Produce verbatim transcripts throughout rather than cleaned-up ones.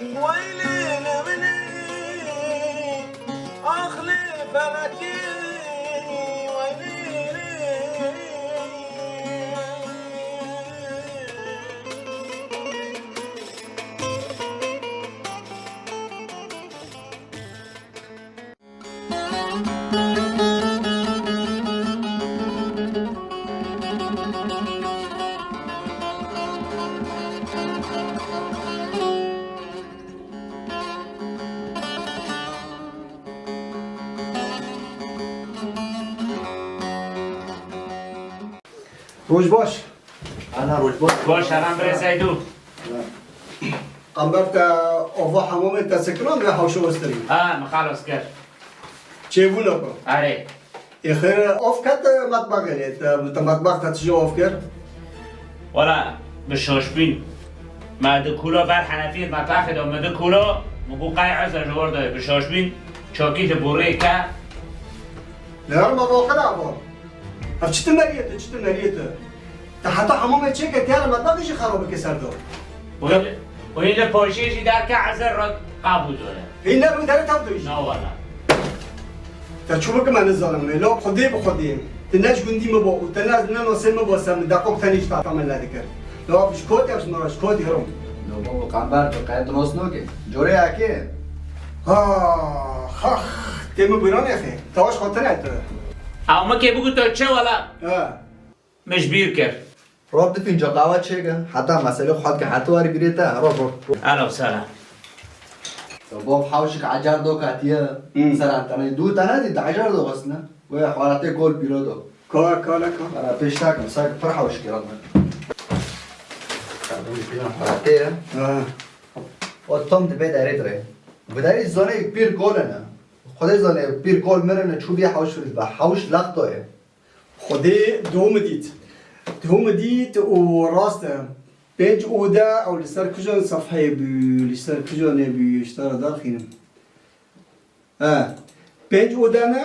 Weylê li min e, ax li felekê, weylê li Roj baş. Ana roj baş. Baş, heram birê Seydo. Qamber te ava hemamê te sekiran ve hawşa westirî. Ha, min xalas kir. Çêbûna ku. Erê. Ê xêr, of ket matbaxê lê, te, te matbax te tije of kir? Wala, bi şaş bîn. Me di kula ber henefiyê matbaxê de, me di kula, min got qey eza ji war de, bi şaş bîn, çakî di borê ke. Ne yarma baqir ava. Ev çi tu meriyê tu, çi tu meriyê tu? Te heta hemamê çêke tiyara matbaxê jî xera bike ser do. Wê, wê li paşê jî derke ezer re qabû dore. Hîn ne bû dere tev dû jî. Na wala. Te çû bike me nizanim. Lo Xwedê bi Xwedê. Tu ne ji gundî min bo û te ne, ne nasê min bo ser min. Deqok tenê ji tata min nedikir. Lo ev ji kotî, ev ji min re ji kotî hirom. Lo babo, qember tu qey dinos noke. Corê eke. Ha, xax. Tê min bûran exe. Tawaş xwe tine tu. Ew min kê bigû to çi wala? Ha. Min ji bîr kir. Rob du finca qahwe çêke, heta meselê xwe dike, heta warî bîrê te, rob, rob, rob. Alo, selam. Bob hawşik ecar do katiye, Hmm. ser antene, du tane dî, di ecar do xwestine. Wê xwalatê gol pîro do. Ka, ka, ne ka. Ara pêş takim, sak pir hawşik yaratma. Xwalatê ye. Ha. O tom dibe derê dire. Bi derê zonê pîr gol ne. Xwedê zonê pîr gol mirine, çû bî hawş, hawş lax do ye. Xwedê duhû min dît. Duhû min dît û rast e. Pênc ode ew li ser kijan sefheyê bû, li ser kijanê bû, ji te re derxînim. He. Pênc ode ne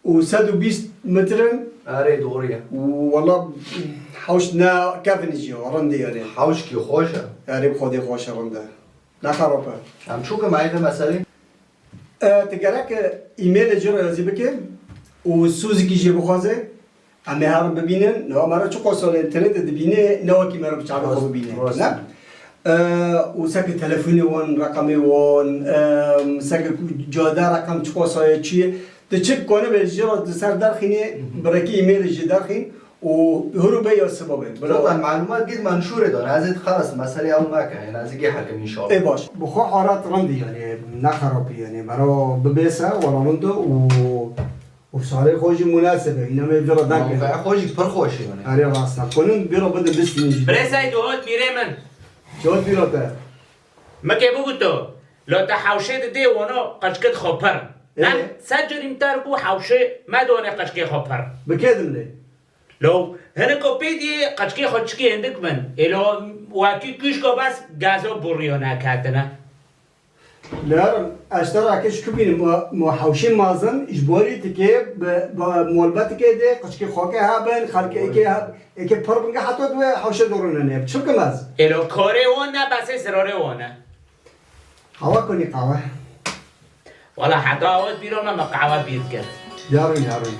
û sed û bîst metr in. Erê, doğru ye. Û wela hewş ne kevin jî, rind e yani. Hewşkî xweş e. Erê, bi Xwedê xweş e, rind e. Ne xerab e. Em çûke me êve meselê. E, tu gerek e e-mailê cî re yazî bike û sûzikî jê bixwaze. Em ê herin bibînin. Niha me re çi qosol internetê dibîne, ne wekî me re bi çavê xwe Rast, bibîne. Rast. Ne? E, û seke telefonê wan, reqemê wan, e, seke ku cade reqem çi qosa ye, çi ye. Tu çi kone be jî re di ser derxînê, Hı hı. bi rekî e-mailê jî derxîn. û huru be ya siba be. Zaten malumat gid manşûrê dan. Ez ê xelas meselê ew nake. Yani ez ê gê hekim inşallah. Ê baş. Bi xwe harat rind e yani. Ne xerab e yani. Mera bibêse wala rind e û, û salê xwe jî munasib e. Îna me vira derkeve. Mewqeya xwe jî pir xweş e yani. Erê rast e. Konun bira bide bistînin jî. Birê Seydo, hot bîrê min. Çi hot bîra te? Mike bû to. La te hewşê didê wana qeçkit xwe pir. Ê. Em sed carî ter bû hewşê me dane qeçkê xwe pir. Bi kê dimlê? Lo, hinek o pê diyê qeçkê xwe çikê hindik min. Ê lo, wekî kuşka bes gaza burriyo neketine. Lerim, eştera ke ji ku bînim, ma, ma hewşê mazin, ji borî tikê, bi, bi molbetikê de, qeçkê xwe ke hebin, xelkê eke heb-, eke pir binge, heta tu wê hewşê dorûne ne. Çi bikim ez? Ê lo, karê wan ne, besê zirarê wan ne. Qahwe konî qahwe. Wala heta awet bîra me, me qahwe bîr kir. Yarın, yarın.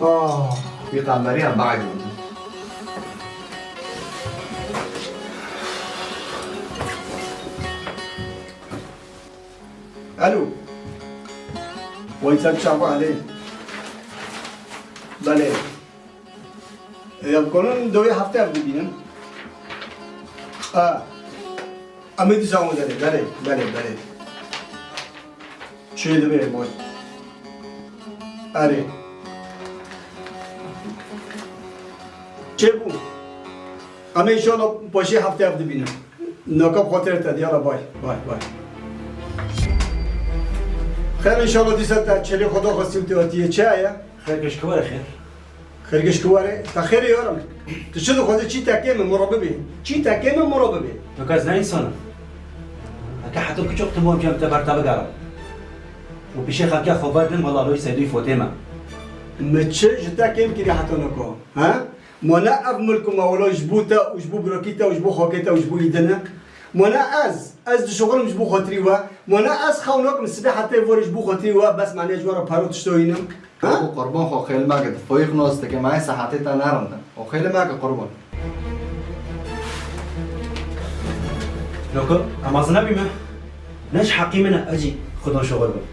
Ah. Wî qemberiya bag. Alo. Wayî ser çava Elê. Belê. E, ya konon doyê hefte ev dibînin. A. Em ê dîsa wan derê. Belê, belê, belê. Çi dibe boy. Erê. Çêbû. Em ê inşallah paşê hefte ev dibînin. Naka bi xatirê te, diyala bay, bay, bay. Xêr inşallah dîsa te çêlê xwe daxwestî û te hatiye çi heye? Xêr, keşke were xêr. Xêr, keşke were. Te xêrê yarim. Tu çi dixwazî çî tekê min mura bibî. Çî tekê min mura bibî. Tu kes ne însan im. Heke heta kuçik tu bûm cem te ber te bigerim. Û pişê xelkê xwe vedin wela loy sedûy fotê me. Min çi ji te kêm kirî heta niko? He? Ma ne ev milk û mewla ji bo te û ji bo birakî te û ji bo xakê te û ji bo îdin e? Mona ez, ez dişuxilim ji bo xatirî we. Mona ez xew nakim sibê hetê vorê ji bo xatirî we, bes mane ji we re paro tişto hînim. Ha? Babo qurban xwe xêl meke, tu foyî xwe nas dike, me sahetê te nerinde. O xêl meke qurban. Noko, em mezin nebîme. Ne ji heqî min e, ez jî xudan şoxir bim.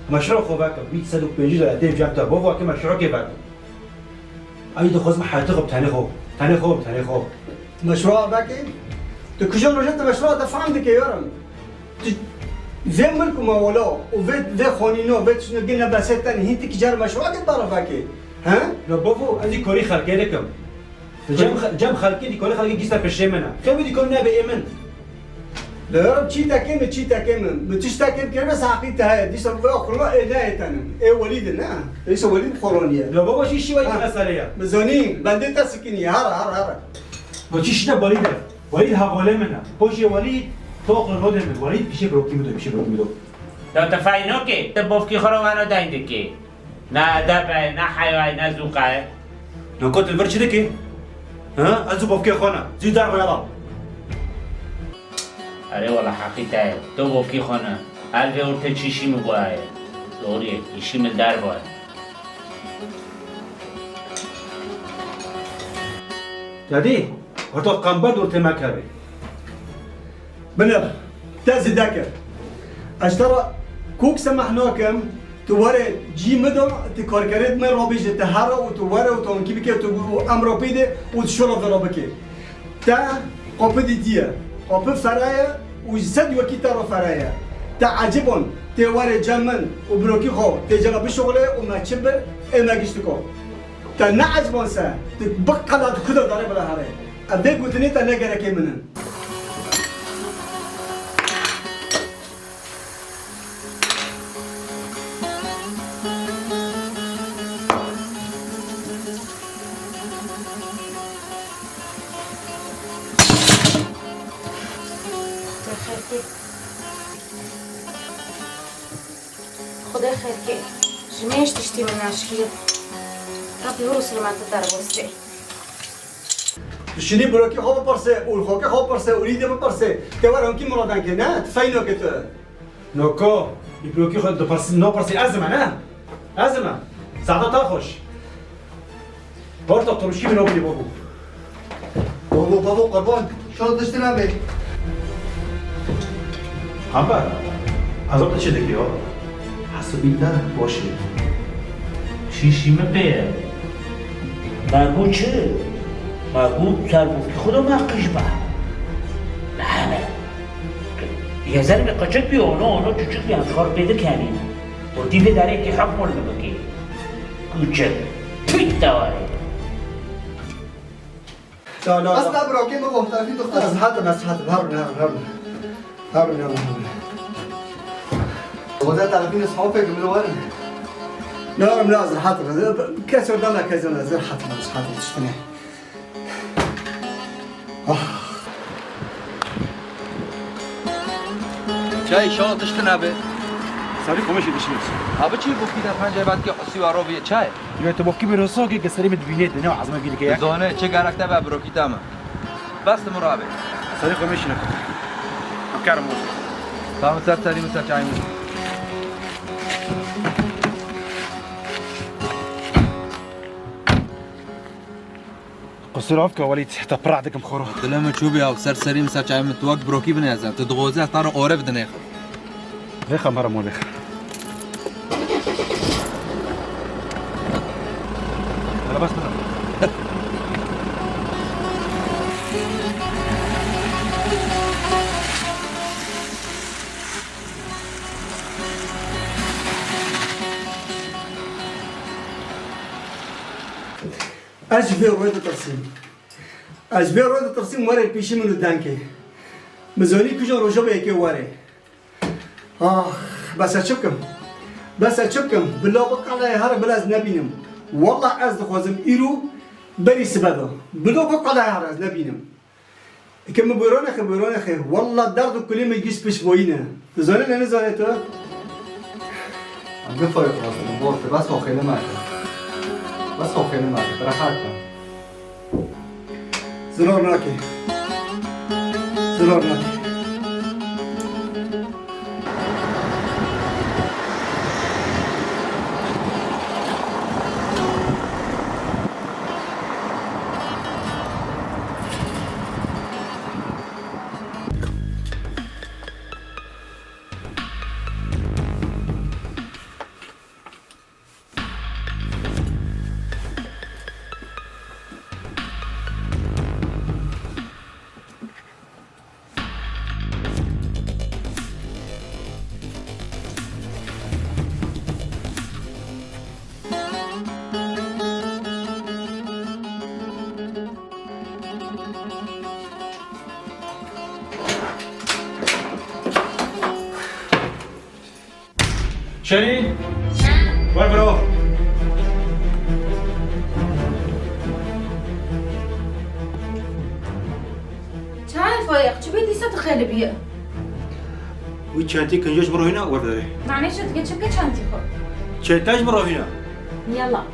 Meşru xwe veke, wî sed û pêncî lira tê cem te, bavo ke meşrokê veke. Ay dixwazim heyatê xwe bi tenê xwe, tenê xwe, tenê xwe. Meşrua veke? Tu kîjan roja tu meşrua te fehm dike yarim. Tu vê milk û mewala û vê, vê xanîna, vê tiştine gine besê tenê, hîn tu kîjan meşrua ke bara veke? He? Ya bavo, ez jî korî xelkê dikim. Cem, cem xelkê dî, korî xelkê gîsta piştê min e. Xew dî kor nebe ê min. Lê ya çî tekê min, çî tekê min. Min tiştekê min kiribe, se heqî te heye. Dîsa vê xurma ê ne ê tenim. Ê Welîd e, ne? Dîsa Welîd xoroniye. Ya baba, çi şî Welîd mesele ya? Min zanî, bendê te sikiniye. Hara, hara, hara. Bo çi şî te Welîd e? Welîd hevalê min e. Poşê Welîd, toxo nodê min. Welîd pişê birokî min do, pişê birokî min do. Ya te fayno ke, te bofkî xora wano dayndikê. Ne edeb e, ne heya ye, ne zûqa ye. Noko tu li vir çi dikî? Ha? Ez û bofkê xwe ne. Zî derxwe ya lan. Erê wela heqî te ye. Tu bofkî xwe ne. Her vê ortê çî şî min goya ye. Doğru ye. Îşî min derba ye. Dadî, orta qember ortê me kevê. Binêr, te zêde kir. Ez te re kok semeh nakim, tu were cî min de, tu karkerê me rabêje, tu here û tu were û tu ankî bike, tu û em re pê de û tu şola vira bike. Te qapî dîtiye, qapî fere ye û ji sed wekî te re fere ye. Te ecibon, tê were cem min û birokî xwe tê cem bişuxile û me çi bir ê me giştiko. Te neecibon se, tu biqela tu kuda dare bila here. Ev vê gotinê te ne gerekê min in. Xwedê xêr ke, ji me hiç tiştî min neşikî. Rabbî wir û silemete te re bistê. Tu şinî birokî xwe bipirsê, û li xwekê xwe bipirsê, û lîdê bipirsê. Te were hûn kî muradan kê, ne? Tu feyno ke tu. Noko, îbrokî xwe dipirsî, nopirsî ez im, ne? Ez im. Saeta te xweş. Orta turşî min opî babo. Babo, babo, qurban. Şo tiştine be. Hamba, ez te çi dikî yo? Hesibî te boşî. Şîşî min pê ye. Me got çi? Me got serbûkî xwe de me qij be. Nehebe. Yezerê min qeçek bî, ono, ono çuçik bî, em ji xwe re pê dikenî. Û dî vê derê kî hukm li min bikî. Kuçik. Tüy te warê. La, la, la. Bes ne bro, kê min xwe tarifî dixwest. Ez hatim, ez hatim. Herin, herin, herin. Herin, herin, herin. Xwedê tarifî ne sahafê min werin. Ne, ne, ez hatim. Kes orada ne, kes orada, ez hatim, ez hatim, tiştine. Ah. Çay, şal tiştine be. Sarî komê şî dişî. Abi çi bokî de pencê bat ki husî wa roviye çay? Yo, tu bokî bir husî ki, ki serî min dibînê, dine û ezme gî dike ya. Zone, çi gerek te be birokî te me. Bes tu min rabe. Sarî komê şî ne. Em karim olsun. Tamam, ser serî min ser çay min. Qusûr avka Welîd, te pir dikim xwe ro. Dilê min çû bî ew, ser serî min ser çayê min, tu wek birokî binêze, tu dixwazî ez te re ore bidinêxim. Vêxem here mor vêxem. Hele bes bira. Ez ji vê royê ditirsîm. Ez ji vê royê ditirsîm, were pêşî min û dengê. Min zanî kîjan roja be yekê were. Ax, bes ez çi bikim? Bes ez çi bikim? Bila biqeleyê here bila ez nebînim. Wallah ez dixwazim îro berî sibe de. Bila biqeleyê here ez nebînim. Eke min bûyro nexê, bûyro nexê. Wallah derd û kulê min gîş piştboyî ne. Tu zanî ne nizanê tu? Em bi fayê xwestin, bor tu, bes xwe xêne nake. Bes xwe xêne nake, tu rehet be. Zirar nake. Zirar nake. Şerî! Wer biro! Çaye Fayiq, çi bê dîsa tu xelibiye? Wî çentî kincoş biro hîna wer dere. Mane çi dike, çi bike çentî xwe? Çentî ji biro hîna. Yalla.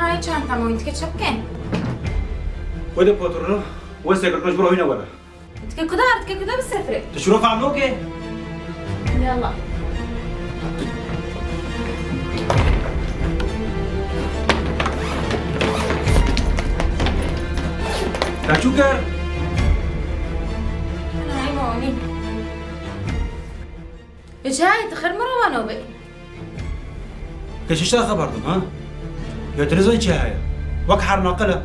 Ay çanta mı? Dike çi bike? Wede patronu, weste kırkmış biro hîna were. Dike kuda, dike kuda bi sefre. Tu şiro fam noke? Yalla. Kaçu kir? Ay moni. Çi heye, tu xir mirovano be? Keşişta xeber dim, ha? Ya tu nizan çi heye? Wek her naqile.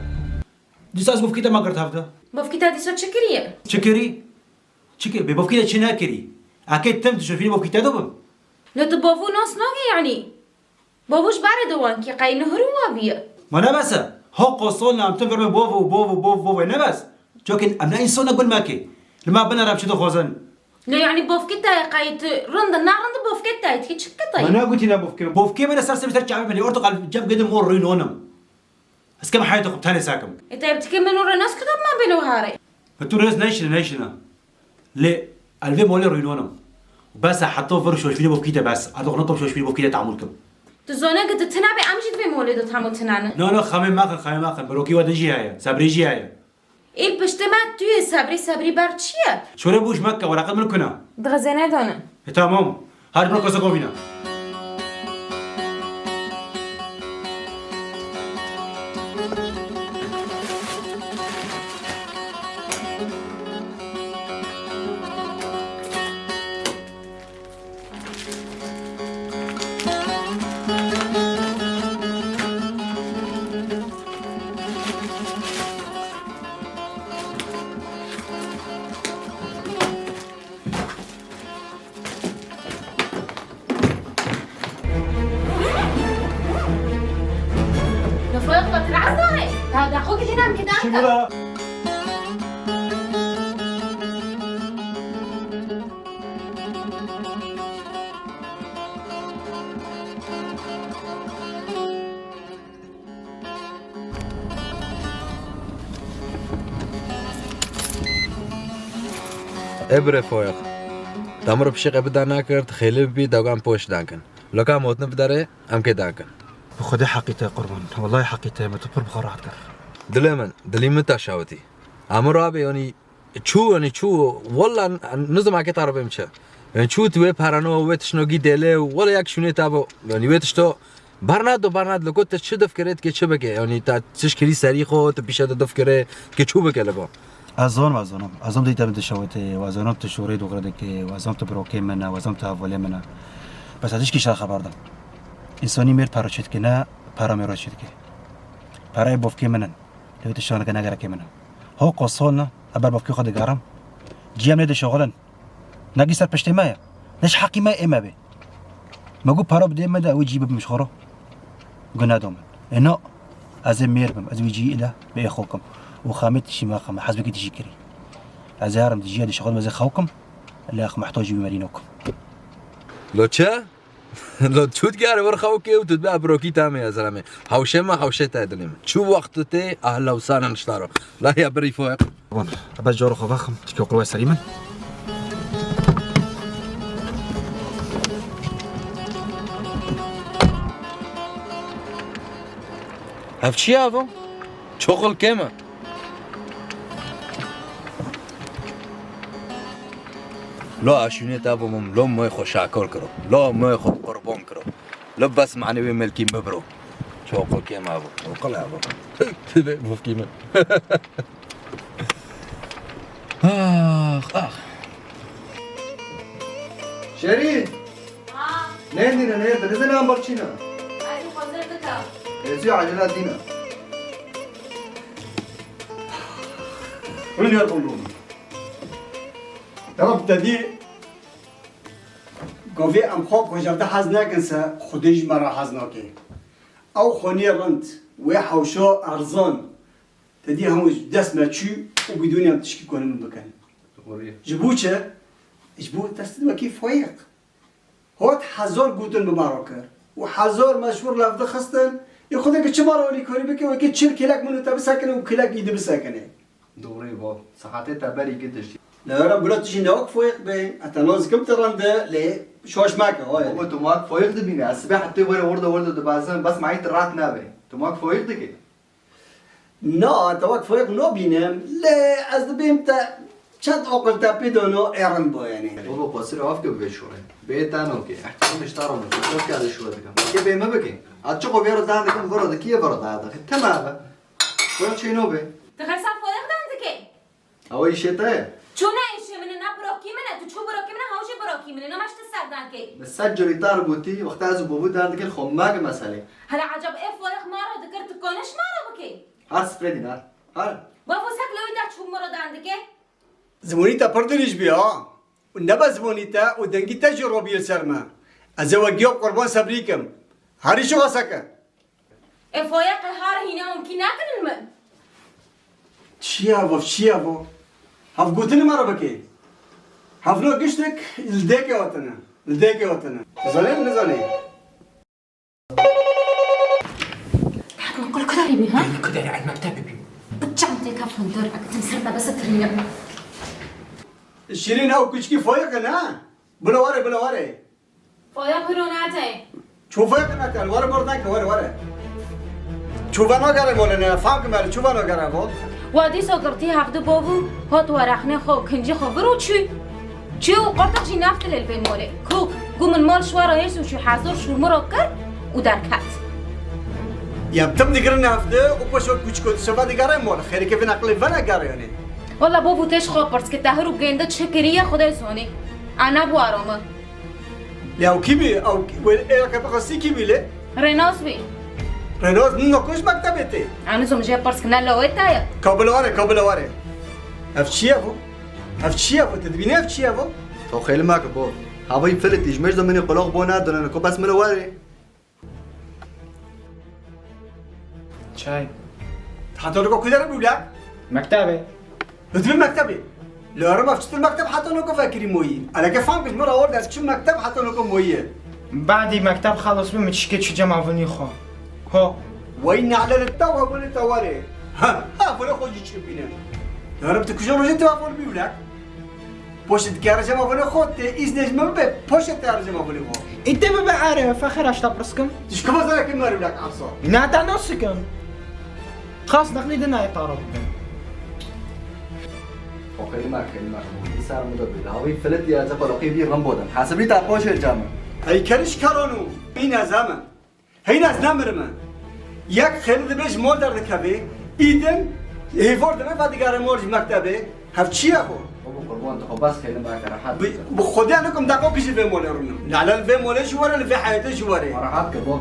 Dîsa ez bofkî te me girt hevde. Bofkî te dîsa çi kiriye? Çi kirî? Çi kir? Bê bofkî te çi nekirî? Eke tim tu şofînê bofkî te do bim. Lê tu bavû nas nagê yanî? Bavû ji berê de wan kî qey nuhir û wa biye. Ma ne bes e? Hoqo sol nam tim verme bavû, bavû, bavû, bavû ne bes? Çokên em ne însan ne gul mekê. Li me binere em çi dixwazin. Lê yanî bofkî te qey tu rind e, ne rind e bofkê te, tu çi bike te? Ma ne gotî ne bofkê. Bofkê min e ser ser ser çavê min. Orto qal cem gedim o rûynonim. Ez kem heyata xwe tenê sekim. E, te dike min û re nas kidam ma belo hare. Bi tu rêz neyşine, neyşine. Lê ez vê molê rûynonim. Bes e, heta vir şoşbîrî bofkî te bes. Ez doxnakom şoşbîrî bofkî te tamûl kim. Tu zane ki tu tina be, em jî di vê molê de tam û tina ne. Na, na, xemê mexin, xemê mexin. Birokî we din jî heye. Sebrî jî heye. Ê piştê me tu yê sebrî, sebrî ber çi ye? Şore bû ji me ke, weraqet min kuna. Dixizê nedane. E, tamam. Hadi bırak o sakovina. Nufayet batır aslanı. Daha da koku dinam ki daha. Ê birê Foyix. Te min re pişêqê bida nekir, tu xêlê bibî, dewgan poş dankin. Loka motni biderê, em kê dankin. Bi Xwedê heqî te qurban. Wellahî heqî te, me tu pir bi xwe rahat kir. Dilê min, dilî min te şawitî. Em rabê, yanî, Çû, yanî çû, wella n-, nizim ake tarifê min çi. Yanî çû tu wê perano, wê tiştno gî dêlê û wella yek şûnê te bo, yanî wê tişto bernado, bernado, li ku tu çi dif kirê, dikê çi bike, yanî te tişt kirî serî xwe, tu pîşe de dif kirê, dikê çû bike li ku. Ez zanim, ez zanim. Ez zanim dê te min dişewitê, ez zanim tu şorê dogre dikê, ez zanim tu birokê min e, ez zanim tu hevalê min e. Bes ez tişkî ji te xeber dim. Însanî mêr pera çê dike, ne pera mêro çê dike. Perayê bofkê min in. Lê tu şaneke ne gerekê min e. Ho qosol ne, ez ber bavkê xwe digerim. Ciyê em lê dişixulin. Ne gî ser piştê me ye. Ne ji heqî me ê me bê. Me got para bidê me de, ew ê cî bibim ji xwe re. Got nedo min. Ê na, ez ê mêr bim, ez wî cî île bi ê xwe kim. Û xemê tişî me xeme, hezbekî tişî kirî. Ez ê herim di ciyê dişixulim, ez ê xew kim. Lê ex muhtojî wî merî nokim. Lo çi? Lo çû dikarê wir xewkê û tu dibe birokî tamê ya zelamê. Hewşê me, hewşê te dilê min. Çû wext tu tê, ahla wisa ne niştaro. La ya birî foyek. Bon, ebe coro xwe vexim, tu çoqil we serî min. Ev çi ya evo? Çoqil kêm e. Lo aşûnê te bûm, lo moyê xwe şakor kiro. Lo moyê xwe qurbon kiro. Lo bes manê wê milkî min biro. Çoqil kêm e evo. Oqil e evo. Tübe bufkî min. Ah, ah. Şerî! Ha? Nêndîne, nêndîne, nizî nan birçîne. Ez ê xwezir dika. Ez ê acele dîne. Rûniyar bûn. Rab te dî. Govê em xwe ku ji hev de hez nekin se, Xwedê ji me re hez nake. Ew xweniye rind, wê hewşo erzan. Te dî hemû dest me çû û bidûniyan tişkî konî min bikin. Doğru. Ji bo çi? Ji bo te stî wekî Foyîq. Hot hezar gotin bi me re kir. Û hezar meşhûr lev dixistin. Ê xwedê ki çima re alîkarî bike, wekî çil kêlek min û te bisekine û kêlek îdî bisekine. Doğru bo. Saetê te berî ki tiştî. Lewra bila tu jî ne wek Foyîq be. Ez te nas dikim tu rind î, lê şaş meke, hayê. Baba, tu wek Foyîq dibîne. Ez sibê hetê were orada orada dibezin. Bes me ît rahat nebe. Tu wek Foyîq dike. Na, te wek Foyîq nabînim, lê ez dibêm te çend aqil te pê dano ê rind bo, yanî. Baba, qasir av ke bi vê şûrê. Bê te nokê. Ehtiram ji te re min. Çok geldi şûre dikim. Ke bê me bikin. Ez çiqo vê re dar dikim, vira dikî, vira dar dikim. Tema be. Vira çê no be. Te xersa Foyîq dan dike. Ew îşê te ye? Çû ne îşê min e, ne birokî min e, tu çû birokî min e, hew jî birokî min e, nema ji te ser dan kê. Min sed carî te re gotî, wexta ez û Bavû dan dikir, xwe meke meselê. Hele ecab ê Foyîq ma re dikir, tu konî ji ma re bikê? Her sifrê dîn, her. Her. Bavû sek li wî de çû min re dan dike? Zimanî te pir dirêj bî ha. Û nebe zimanî te û dengî te jî robî li ser me. Ez ê we giya qurban sebrî kim. Herî çi qaseke. Ê Foyîq ê hare hîna hûn kî nakin li min? Çi ye ev, çi ye ev? Hev gotinê me re bike. Hevno giştek li dêkê hatine. Li dêkê hatine. Zanê, nizanê. Hat min qul kudarî bî, ha? Bî kudarî, el mektebê bî. Bi çentê kef hundir, ekitim ser me bese tirîne. Şîrîn, ew kuçkî Foyîq e, ne? Bila were, bila were. Foyîq hiro nate. Çû Foyîq nate, were bor nake, were, were. Çû vana gere mole ne, fam ke mele, çû vana gere bo. Wa dîsa girtî hevdu bavû, hat werexnê xwe, kincî xwe vir û çû. Çû û qurtix jî neftilê li vê molê. Kok, gu min mal şwara hêrs û çû hezar şûrmira kir û derket. Yem tim digirin hevdu û paşa kuçko dişeva digere mol. Xêreke vin aqilê vana gere yanî. Wela bavû têş xwe pirs ke te hir û gênde çi kiriye Xwedê zonê. Ana bu arome. Lê ew kî bî? Ew wê ê ke bixwestî kî bî lê? Rênaz bî. Rênaz nîno ku ji mektebê tê? Anî zom jê pirs kine lawê te ye. Kabile were, kabile were. Ev çi ye bo? Ev çi ye bo? Tu dibînî ev çi ye bo? To xêli meke bo. Havayî filitî ji me ji de minê qulaq bo nadine ku bes min were. Çay. Heta niko ku dere bû lak? Mektebê. Li tu mektebê. Li Erem ev çitir mekteb heta niko vekirî moyî. Eleke fam kir, min rawar der çi mekteb heta niko moyî ye. Badî mekteb xelas bû, min çike çi cem avunî xwe. Ho. Wey nalel te we bûne te were. Ha, ha, vore xwe jî çi bîne. Li Erem tu kujo roje tu avun bî lak. Poşê dikare cema vole xo, te îznê ji me bibe, poşê te re cema vole xo. Î te bibe are, fexir aşta pirskim. Tu ji kima zere kim meri bilak arsa? Îna te nasikim. Xas nexlî de nayê taro bikim. O kelime, kelime. Îsar mı da böyle. Havî filet ya, te paloqî bir ram bodem. Hasibî ta poşê cama. Hey keriş karonu. Îna zaman. Heyna ez nemirime. Yek xêli dibe ji mol derdikeve, îdin hêvor dibe vedigere mol ji mektebê. Hev çi ye xo? Baba qurban te xwe bas xêli meke, rehat bi, bi Xwedê nikum deqo ki ji vê molê rûnim. Nalel vê molê ji were, li vê heyetê ji were. Rehat ke baba.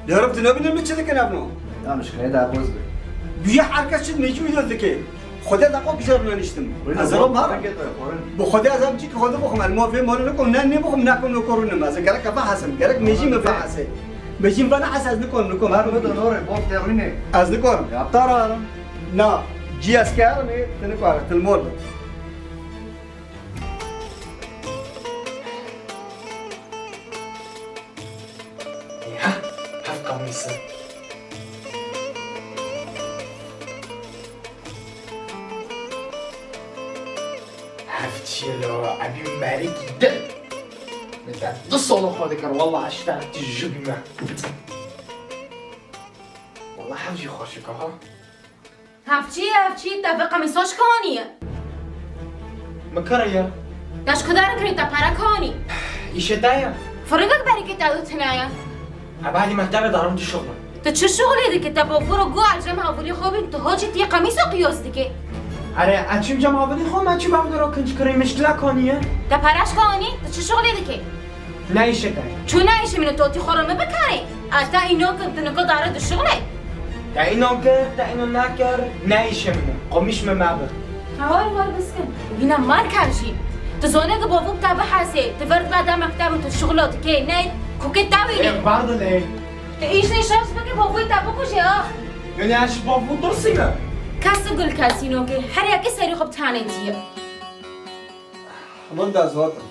Lê rib tu nebînin min çi dikin evno? Tamam, ji xêrê de boz be. Bûye her kes çi mecbûr dike. Xwedê deqo bijarine niştim. Wîna Ez bab, rom ha. Rengê te xwarin. Bi Xwedê ez em çî ki Xwedê bixwim, ez ma vê mane nikom, ne nê bixwim, nekom niko rûnim. Ez gerek eve hesim, gerek mêjî min vehese. Mêjî min venehese ez nikom, nikom. Her mi de norê, bab te rûnê. Ez nikom. Ya, ta rarim. Na, cî ez kerim ê, te niko, til mol. Ya, hev kamîse. Hev çi ye lo, ebî merikî din. Min te du sala xwe dikir, wallah ez ji te re tijî bîme. Wallah hev jî xweşik e ha. Hev çi ye, hev çi ye, te vê qemîsa ji ku anî ye? Mi kire ye. Te ji ku derkirî, te pere ku anî? Îşê te ye. Firingek berî ke te du tune ye. Em alî mektebê darim dişuxulin. Tu çi şuxulê dikî? Te bavû re got ez cem hevalî xwe bîm, tu hacî tiyê qemîsa qiyas dikî. Erê, ez çim cem hevalî xwe, me çi bavdero kinc kirî, mişkila kanî ye? Te pere ji ku anî? Tu çi şuxulê dikî? Ne îşê te ye. Çû ne îşê min e, tu tî xwe re mi bikarî? Ez te înan kim, tu nika dare dişuxulê? Te înan kir, te înan nekir, ne îşê min e. Qomîş min mebe. Hawar war biskin. Hîna mar ker jî. Tu zane ki bavû bi te bihesê, tu vir dibe de mekteb û tu şuxula dikê, ne kokê te wînê. Ê, berdilê. Tu îş nê şaş bike bavûyê te bikujê ha. Yanî ez ji bavû tirsîme? Kes û gul kesî nokê, her yekê serî xwe bi tanê dîye. Winda zotin.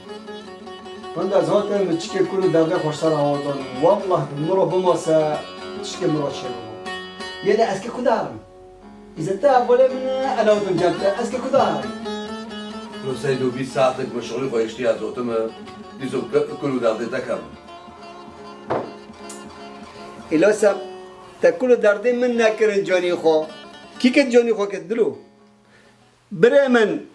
Winda zotin, min çikê kul û derdê xweşser awardon. Wallah, miro bimose, çikê miro çêbû. Yê de ez kê kudarim. Îzet te evolê min e, elewdim cem te, ez kê kudarim. Lo sey do bîst saetek min şixulî xwe hiştiya zotime, dîso kul û derdê te kem. Îlo se, te kul û derdê min nekirin canî xwe. Kî ket canî xwe ket dilo? Birê min,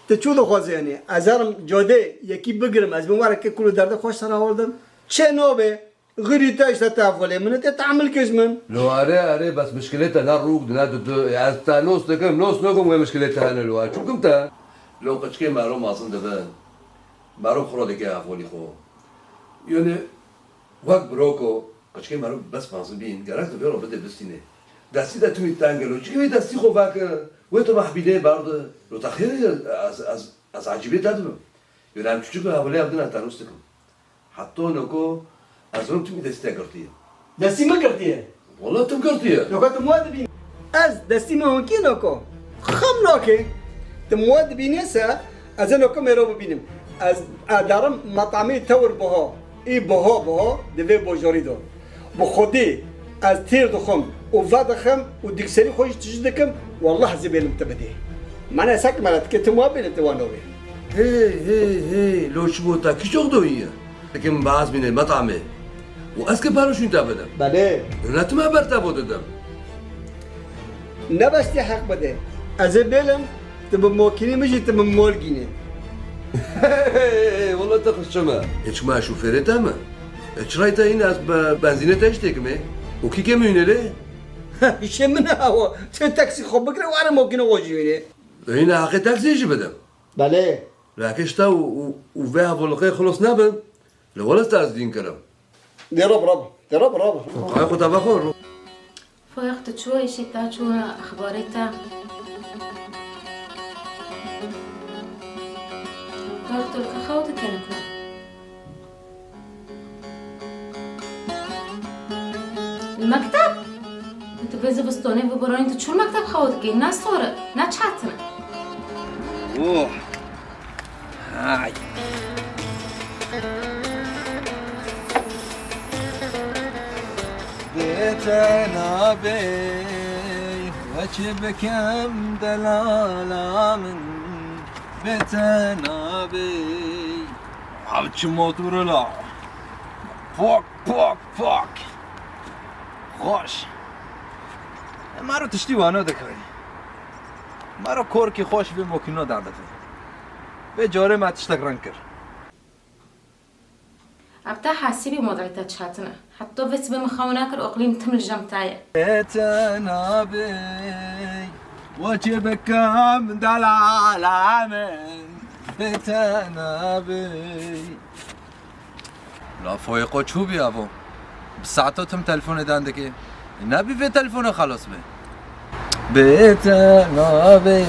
tu çû dixwazî yanî? Ez herim cadê yekî bigirim, ez bim were kê kul û derdê xweş ser awirdim. Çê nabe, xirî te işte te evolê min, te tehmil kir ji min. Lo erê, erê, bes mişkilê te ne rûk di ne dudu. Ez te nos dikim, nos nakim wê mişkilê te hene lo. Çûkim te. Lo qiçkê mero mazin dibe. Mero xuro dike evolî xo. Yanî, wek biroko, qiçkê meriv bes mazin bîn, gerek tu vê ro bide bistînê. Destî de tu wî teng e lo. Çikî wî destî xo veke, wê tu mehbîlê berde. Lo te xêr e, ez, ez, ez ecîbê te dibim. Yo, em çuçik û hevalê ev din ez te nos dikim. Heta noko ez rom tu wî destî te girtiye. Destî min girtiye. Wala tim girtiye. Noko tu min we dibînî. Ez destî min hûn kî noko? Xam nake. Tu min we dibînî se, ez ê noko mêro bibînim. Ez, ez darim metamê tewr biha. Ê biha biha di vê bajarî de. Bi xwedî ez têr dixwim û vedixim û dikserî xwe jî tijî dikim, wallah ez ê bêlim tu bidî. Mane sek mele dike tu min we bêle tu wan nobê. Hey, hey, hey, lo çi bo te kî çok doyî ye? Dikim baz bîne metamê. Û ez ki paro şûn te bidim. Belê. Rûnetime ber te bo didim. Ne bestî heq bide. Ez ê bêlim, tu bi mokînî min jî tu min mol gînî. Wala te xişçe me. Ê çima şofêrê te me? Ê çirayê te hîn ez be-, benzînê te jî têkimê. Û kî kê min hînê lê? Hişê min e awa. Tu taksî xwe bigire were mokînê xwe jî hînê. Ê hîn heqê taksiyê jî bidim. Belê. Lê heke ji te û, û, û vê hevalixê xilos nebin, li wele te ez dîn kirim. Dê rob, rob. Dê rob, rob. Ay xwe te vexwe, ro. Foyaq tu çû, îşê te çû, exbarê te. Doktor, ka xew dikene ku? Li mekteb? Tu vê zivistonê, vê boranê tu çû mekteb xew dikî? Ne sor e, ne çetin e. Oh. Ay. Bê te nabê, we çi bikim delala min, bê te nabê. Ev çi motor e la? Pak, pak, pak. Xweş. Maro tiştî wana dikirî. Maro korkî xweş vê mokîno derdikirî. Vê carê me tiştek reng kir. Ev te hesîbî modayê te çetin e. Heta vê sibê min xew nekir, oqlîm tim li cem te ye. Bê te nabê, we çi bikim delala min, bê te nabê. La Foyqo çû bî evo? Bi saeto tim telefonê dan dikê. Nebî vê telefonê xelos bê. Bê te nabê.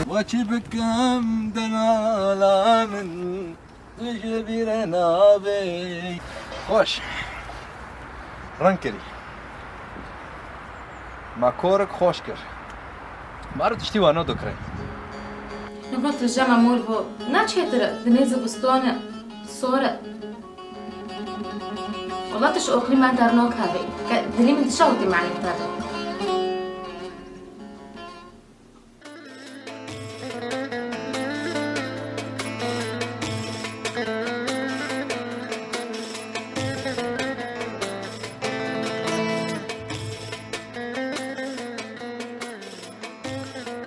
We çi bikim delala min, tu ji bîr nabê. Xweş. Reng kirî. Me korek xweş kir. Maro tiştî wana dikirê. Niko tu jema mor bo. Na çêtir e, dinê zivistone, sor e. Wala tu ji oxlî me dernok hebê. Ke dilî min dişa witî malî te be.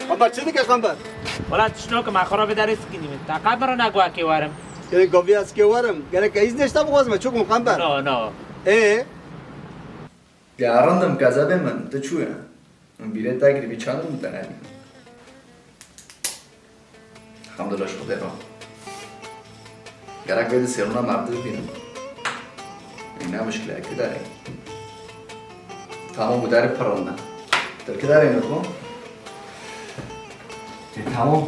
Qamber, çi dike Qamber? Wala tişt nokim, axura vê derê sikînî min. Te qamber ne guakê warim. Ê, govî ez kê warim. Gerek ez neşta bixwazim, çukum Qamber. No, no. Ê? Ya rindim kezebê min, tu çûye? Min bîrê te girî, vî çanim min te nebî. Elhamdulillah ji Xwedê re. Gerek vê di sêrûna merdû bînim. Ê, ne mişkile, ki derê. Tamam, bu derê pir rind e. Tir ki derê ne ku? Ê, tamam.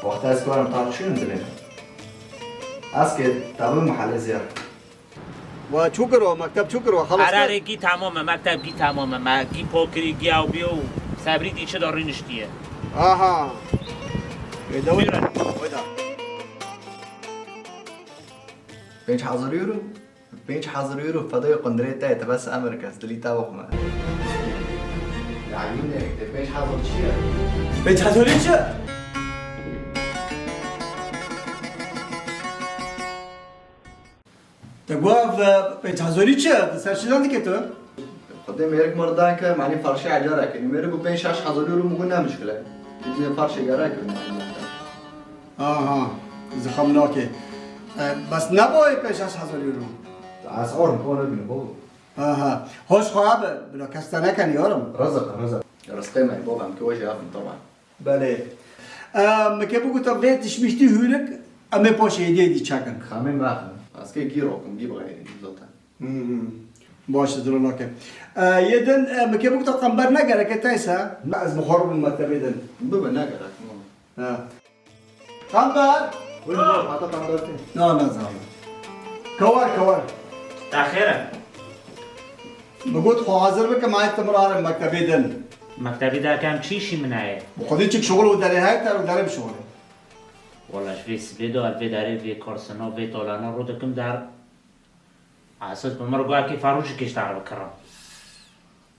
Wexta ez ku erim ta çûyim dilê. Ez ki tabim mahalê ziyar. Wa çû kiro, mekteb çû kiro, xelas kir? Herarê gî tamam e, mekteb gî tamam e, me gî pokirî, gî ew bîyo û Sebrî dî çi da rîniştiye. Aha. Wê de weda. Weda. Pênc hezar euro? Pênc hezar euro fedayê qundirê te ye, tu bes emir kes, dilî te bixwime. Ya yûne, te pênc hezar çi ye? Pênc hezarî çi? Te got ev, e, pênc hezarî çi? Di ser çi derdikê tu? Xwedê mêrik mirdan ke, manî ferşê ecara kenî. Mêrik û pênc şeş hezar euro min got ne mişkile. Gidê ferşê gera ke, manî mirdan. Aha, zixam nake. E, bes ne boyê pênc şeş hezar euro. Esar min kone bîne babo. Aha, hoş xwe be, bila kes te nekenî orim. Rizq, rizq. Rizqê me, babam ki wejî axim, tamam. Belê. E, mi ke bigota vê tişmiştî hûrik, em ê paşê êdî êdî çekin. Xemê mexin. Ez ke gî rokim, gî bixeyrin zaten. Hmm. Baş e, dilo nake. E, yê din, e, mi ke bigota qember ne gereke teyse. Ne, ez bi xwe re bûm mektebê din. Bibe, ne gerek, ne. Ha. Qember! Buyurun, buyurun, hata qember tê. Na, na, zahmet. Kewar, kewar. Te xêr e? Mi got xwe hazir bike, ma yê timir arim mektebê din. Mektebî de kem çi îşî min heye? Bi xwedî çik şixul û derê heye, te û derê bişixulê. Wala ji vê sibê de, ez vê derê, vê karsina, vê talana rû dikim der. Esas bi min re got, kê Ferûcî kêştar bikirim.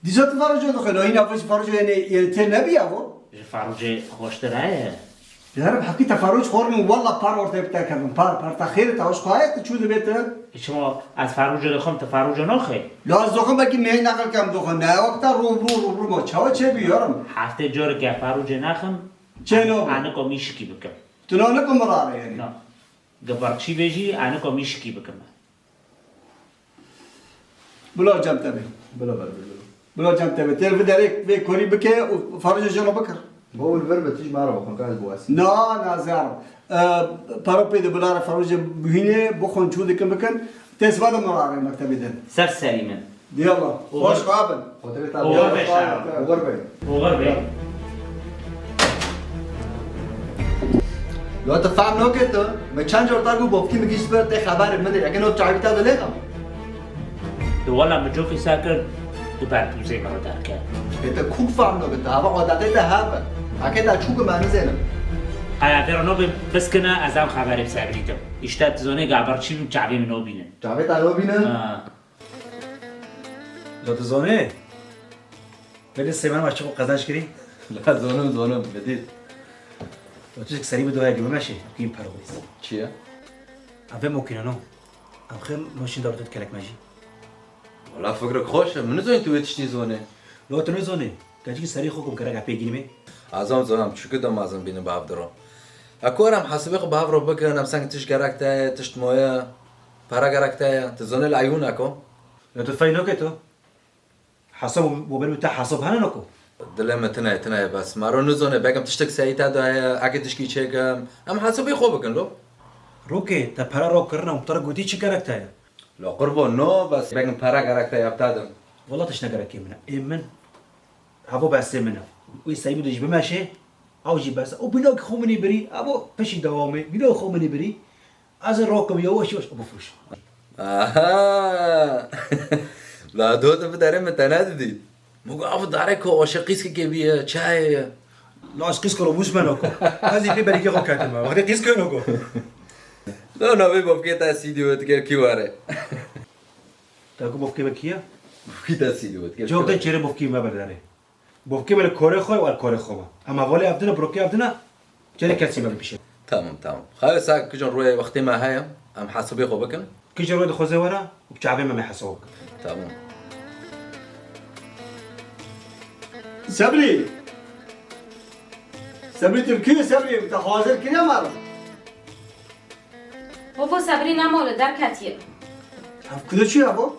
Dîsa tu Ferûcê dixwî, no hîna vê Ferûcê yenê, yenê têr nebî ya bo? Ji Ferûcê xweştir heye. Ya Reb, heqî te Ferûc xor min, walla par ortê bi te kevin, par, par, te xêr te, hoş xwe heye, tu çû dibê tu. Çima ez Ferûcê dixwim, tu Ferûcê naxê? La ez dixwim, belkî mehî neqil kem dixwim, ne, wek te rûbirû, rûbirû ma, çawa çê bî, ya Reb? Heftê corek ya Ferûcê nexim, çê no? Aniko mîşikî bikim. Tu no niko mirare yenê? Na. Gibarçî bêjî, aniko mîşikî bikim. Bila cem te bê. Bila ber, bila. Bila cem te bê. Têr vê derê vê korî bike û Ferûcê jê re bikir. Bo wil vir be, tu ji me re bixwin, ka ez biwesînim. Na, na, zero. E, para pê de bila re Ferûcê bihînê, bixwin çû dikin bikin. Tê sibe de mirare mektebê din. Ser serî min. Diyallah. Oxir. Hoş xabin. Oxir be şahim. Oxir be. Oxir be. Ya tu fehm nake tu. Me çend car te got bofkî min gişt vir, tê xeberê min de. Yeke no çavî te dilê xem. Tu wela min cokê ser kir, tu ber pûzê min re derket. Ê te kûk fehm nake tu. Hava adetê te heve. Heke te çû ki me nizênim. Aya vê re nobê biskine, ez em xeberê bi sebrî dim. Îşte tu zonê gaber çî çavê min nobînin. Çavê te nobînin? Ha. La tu zonê? Belê sê mehema çiqo qezenc kirî? La zonim, zonim, Bedîr. Tu tiştek serî bi doya gime meşê, kîm perwîz. Çi ye? Ev vê mokîne no. Ev xê maşîn dar tu kelek mejî. Wala fikrek xweş e, min nizanî tu wê tiştî zonê. La tu nizonî, keçikî serî xwe kum gerek e pê gînimê. Azam zonam, çuku da mazin bînin bi hev diro. Eko em hesibê xwe bi hev ro bikin, em seng tişt gerek te ye, tişt moye, para gerek te ye. Tu zonê li eyûn eko. Ya tu fey nake tu? Hesab bo ber bi te hesab hene nako? Dilê me tine ye, tine ye bes. Maro nizone, bekim tiştek seyî te daye, eke tişkî çêkim. Em hesabê xwe bikin lo. Rokê, te pere ro kirine û te re gotî çi gerek te ye? Lo qurbo no, bes bekim pere gerek te ye, te dim. Wala tişt ne gerekê min e. Ê min, havo besê min e. Wê seyî min de jî bimeşê, ew jî bes e. Û bînokê xwe minî birî, evo pişî dewamê, bînokê xwe minî birî. Ez ê rokim yavaş yavaş bifroşim. Aha! La do tu bi derê min te nedidî. Min got, ev dare ku aşiq qîskekê bîye, çi heye ye? La ez qîsk robûs me nako. Ez ê pê berîkê xwe ketime. Wextê qîsk nako. No, no, vê bofkê te sîdî wê dikir kî were. Te ku bofkê me kî ye? Bofkê te sîdî wê dikir. Cewab de çêrê bofkê me berde derê. Bofkê me li korê xwe û li korê xwe me. Em hevalê ev dine, birokê ev dine, cerê kesî me bipişe. Tamam, tamam. Xayê sag kijan rûyê wextê me heye, em hesabê xwe bikin. Kijan rûyê dixwaze were û bi çavê me me hesab bikin. Tamam. Sebrî! Sebrî Tirkî, Sebrî, te hazir kiriye me re? Bavo Sebrî nema li derketiye. Ev kude çûye bo?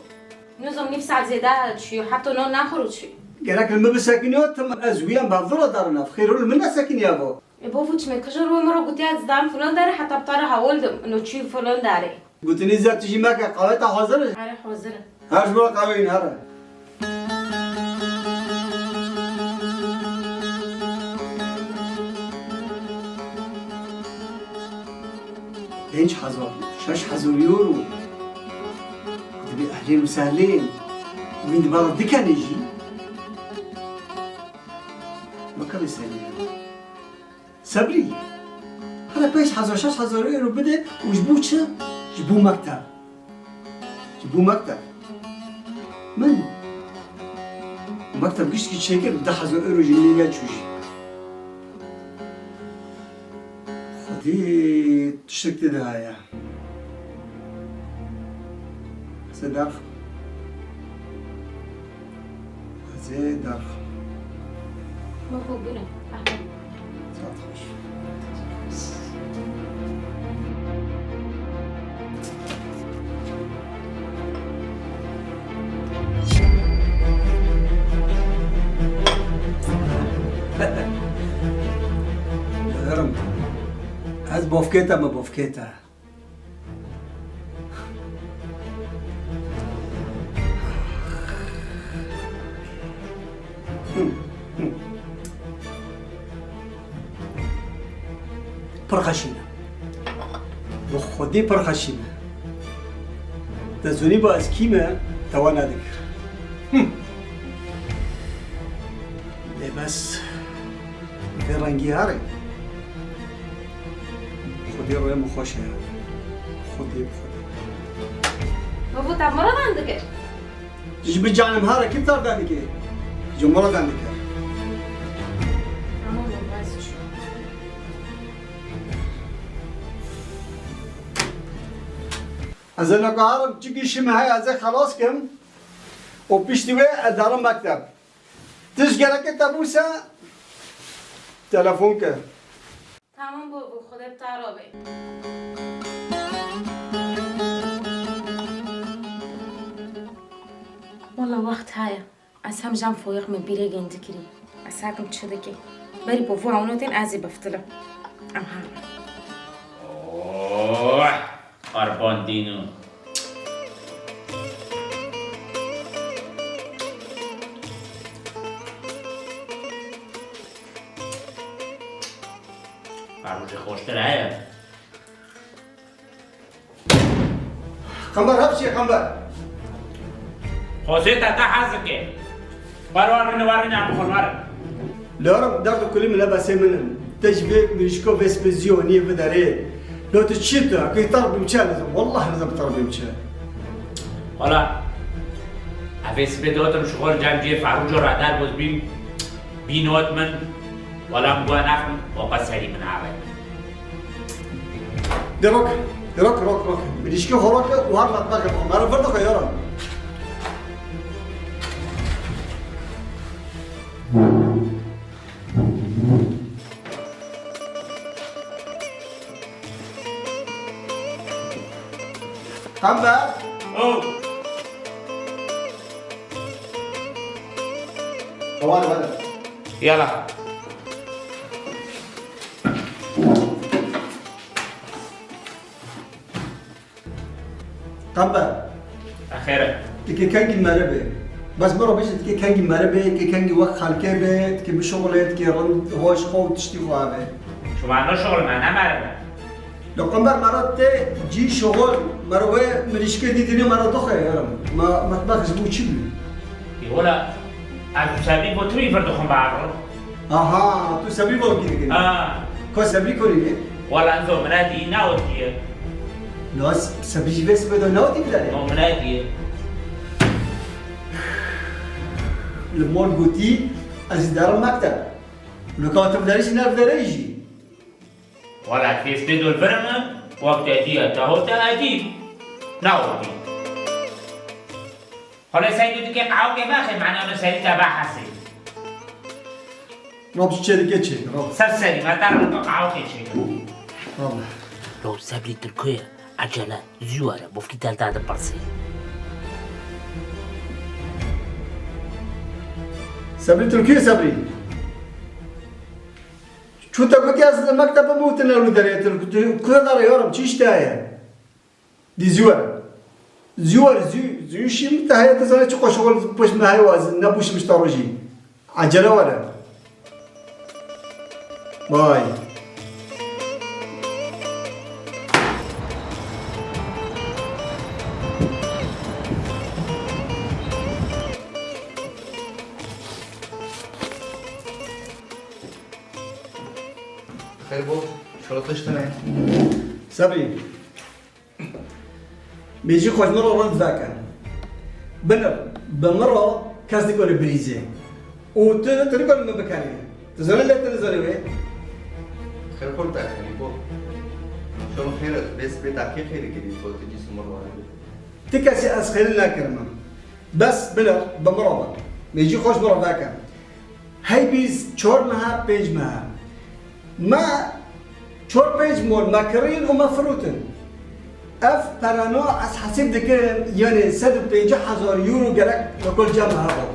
Nizam nîv saet zêde çûye, heta no nexwir û çûye. Gerek li min bisekiniyo, tim ez wî em bevdira darin ev. Xêr li min nesekiniye bo. E bavo çi me kija rû min re gotiye ez dam filan derê, heta bi te re hewil dim. No çûye filan derê. Gotinî zêde tu jî meke, qehwê te hazir e? Erê hazir e. Her ji bo qehweyî here. Pênc hezar, şeş hezar euro. Dibê ehlên û sehlên. Wî di me re dikenê jî. Sebrî. Sebrî. Hele pênc hezar, şeş hezar euro bide û ji bo çi? Ji bo mekteb. Ji bo mekteb. Min mekteb giştî çêkir, deh hezar euro jî min neçû jî. Xwedê tiştek tê de heye. Ez ê derxim. Ez ê derxim. Babo, buyurun. Kahve. Saet xweş. Digirim. Ez bofkê te me, bofkê te. Pir xeşî me. Bi Xwedê pir xeşî me. Te zonî ba ez kî me, te we nedikir. Lê bes vê rengî here. Xwedê rûyê min xweş e. Xwedê, bi Xwedê. Babo, te miradan dikir. Ji bi canim here kî tardan dike? Ji miradan dike. Tamam, baba, ez çûm. Ez ê nikarim çi gişî me heye, ez ê xelas kim û piştî wê ez derim mekteb. Tişt gereke te bûse, telefon ke. Tamam babo, Xwedê bi te re be. Wela wext heye. Ez hem jan foyix min bîrê gêndikirî. Ez hekim çi dike. Berî bo vû ewnotên ez ê biftilim. Aha. Oh, Arban Dîno. Her rojê xweştir heye. Qember, hepsî Qember. Xwezê te te hez dike. Wer wer rîne, wer rîne, em xwe wer. Lerim, derd û kulî min e, besê min in. Te ji vê mirîşko vê spêziyoniyê biderê. Lo tu çi tu? Akî terbîm çi nizam? Wallah nizam terbîm çi. Wala, evê sibê dotim şixol cem cihê Ferûco re derbuz bîm. Bînot min, wala min guh nexim, opa serî min are. De rok, de rok, rok, rok. Mirîşkê xwe rok û her metbexê xwe. Meriv vir dixwe, yaran. Qember. Oh. Wale, wale. Yala. Qember. Xêr e. Dikê kengî meriv bê. Bes min re bêje, dikê kengî meriv bê, dikê kengî wek xelkê bê, dikê bişuxulê, dikê rind, hoş, xwe û tiştî xwe avê. Şima ne şuxul me, ne meriv e. Li Qember me re tê cî şuxul, me re wê mirîşkê dîtinê me re dixwe, yarim. Me metbex ji bo çi bû? Ê wela, ez û Sebrî bo tu mî vir dixwim bi evro. Aha, tu Sebrî bo kî dikin? Ha. Ko Sebrî konî ne? Wala, ez û min e dî, ne o dî ye. No, Sebrî jî vê sibê de ne o dî bidere? No, min e dî ye. Li mol gotî, ez ê derim mekteb. Li ka tu biderî jî, ne biderî jî. Wala, fêstê dol vir min, wek te dî ye, te ho te edî. Ne o dî. Xwele sey tu dikê qehwekê vexê, mena min serî te vehesê. Rob ji çêrikê çêkir, Rob. Ser serî, me te re qehwekê çêkir. Rob. Lo Sebrî Tirko ye, ecele, zû were, bofkî te li te dipirsê. Sebrî Tirko ye, Sebrî. Çû te gotî ez li mektebê me û tu ne li derê, tu, tu, ku de re yarim, çi îş te heye? Dî zû were. Zû were, zû, zû şî min te heye, tu zanî çi qoşxol pişt me heye, waz, ne pişt pişta rojî. Ecele were. Bay. Xêr bo, şolo tişt tune. Sebrî. Mêjî xwe ji min re rind veke. Binir, bi min re kes nikare birîzê. Û tu, tu nikare min bikerî. Tu zanî lê tu nizanî wê. Xêr xwe te kenî bo. Şolo xêr e, bê spê te kê xêrî kirî bo, tu cîs min re. Ti kesî ez xêrî nekirim. Bes binir, bi min re be. Mêjî xwe ji min re veke. Hey bîst çar mehe, pênc mehe. Me çar pênc mol me kirîn û me firotin. Ev perana ez hesîb dikim, yanî sed û pêncî hezar euro gerek li kul cem me hebe.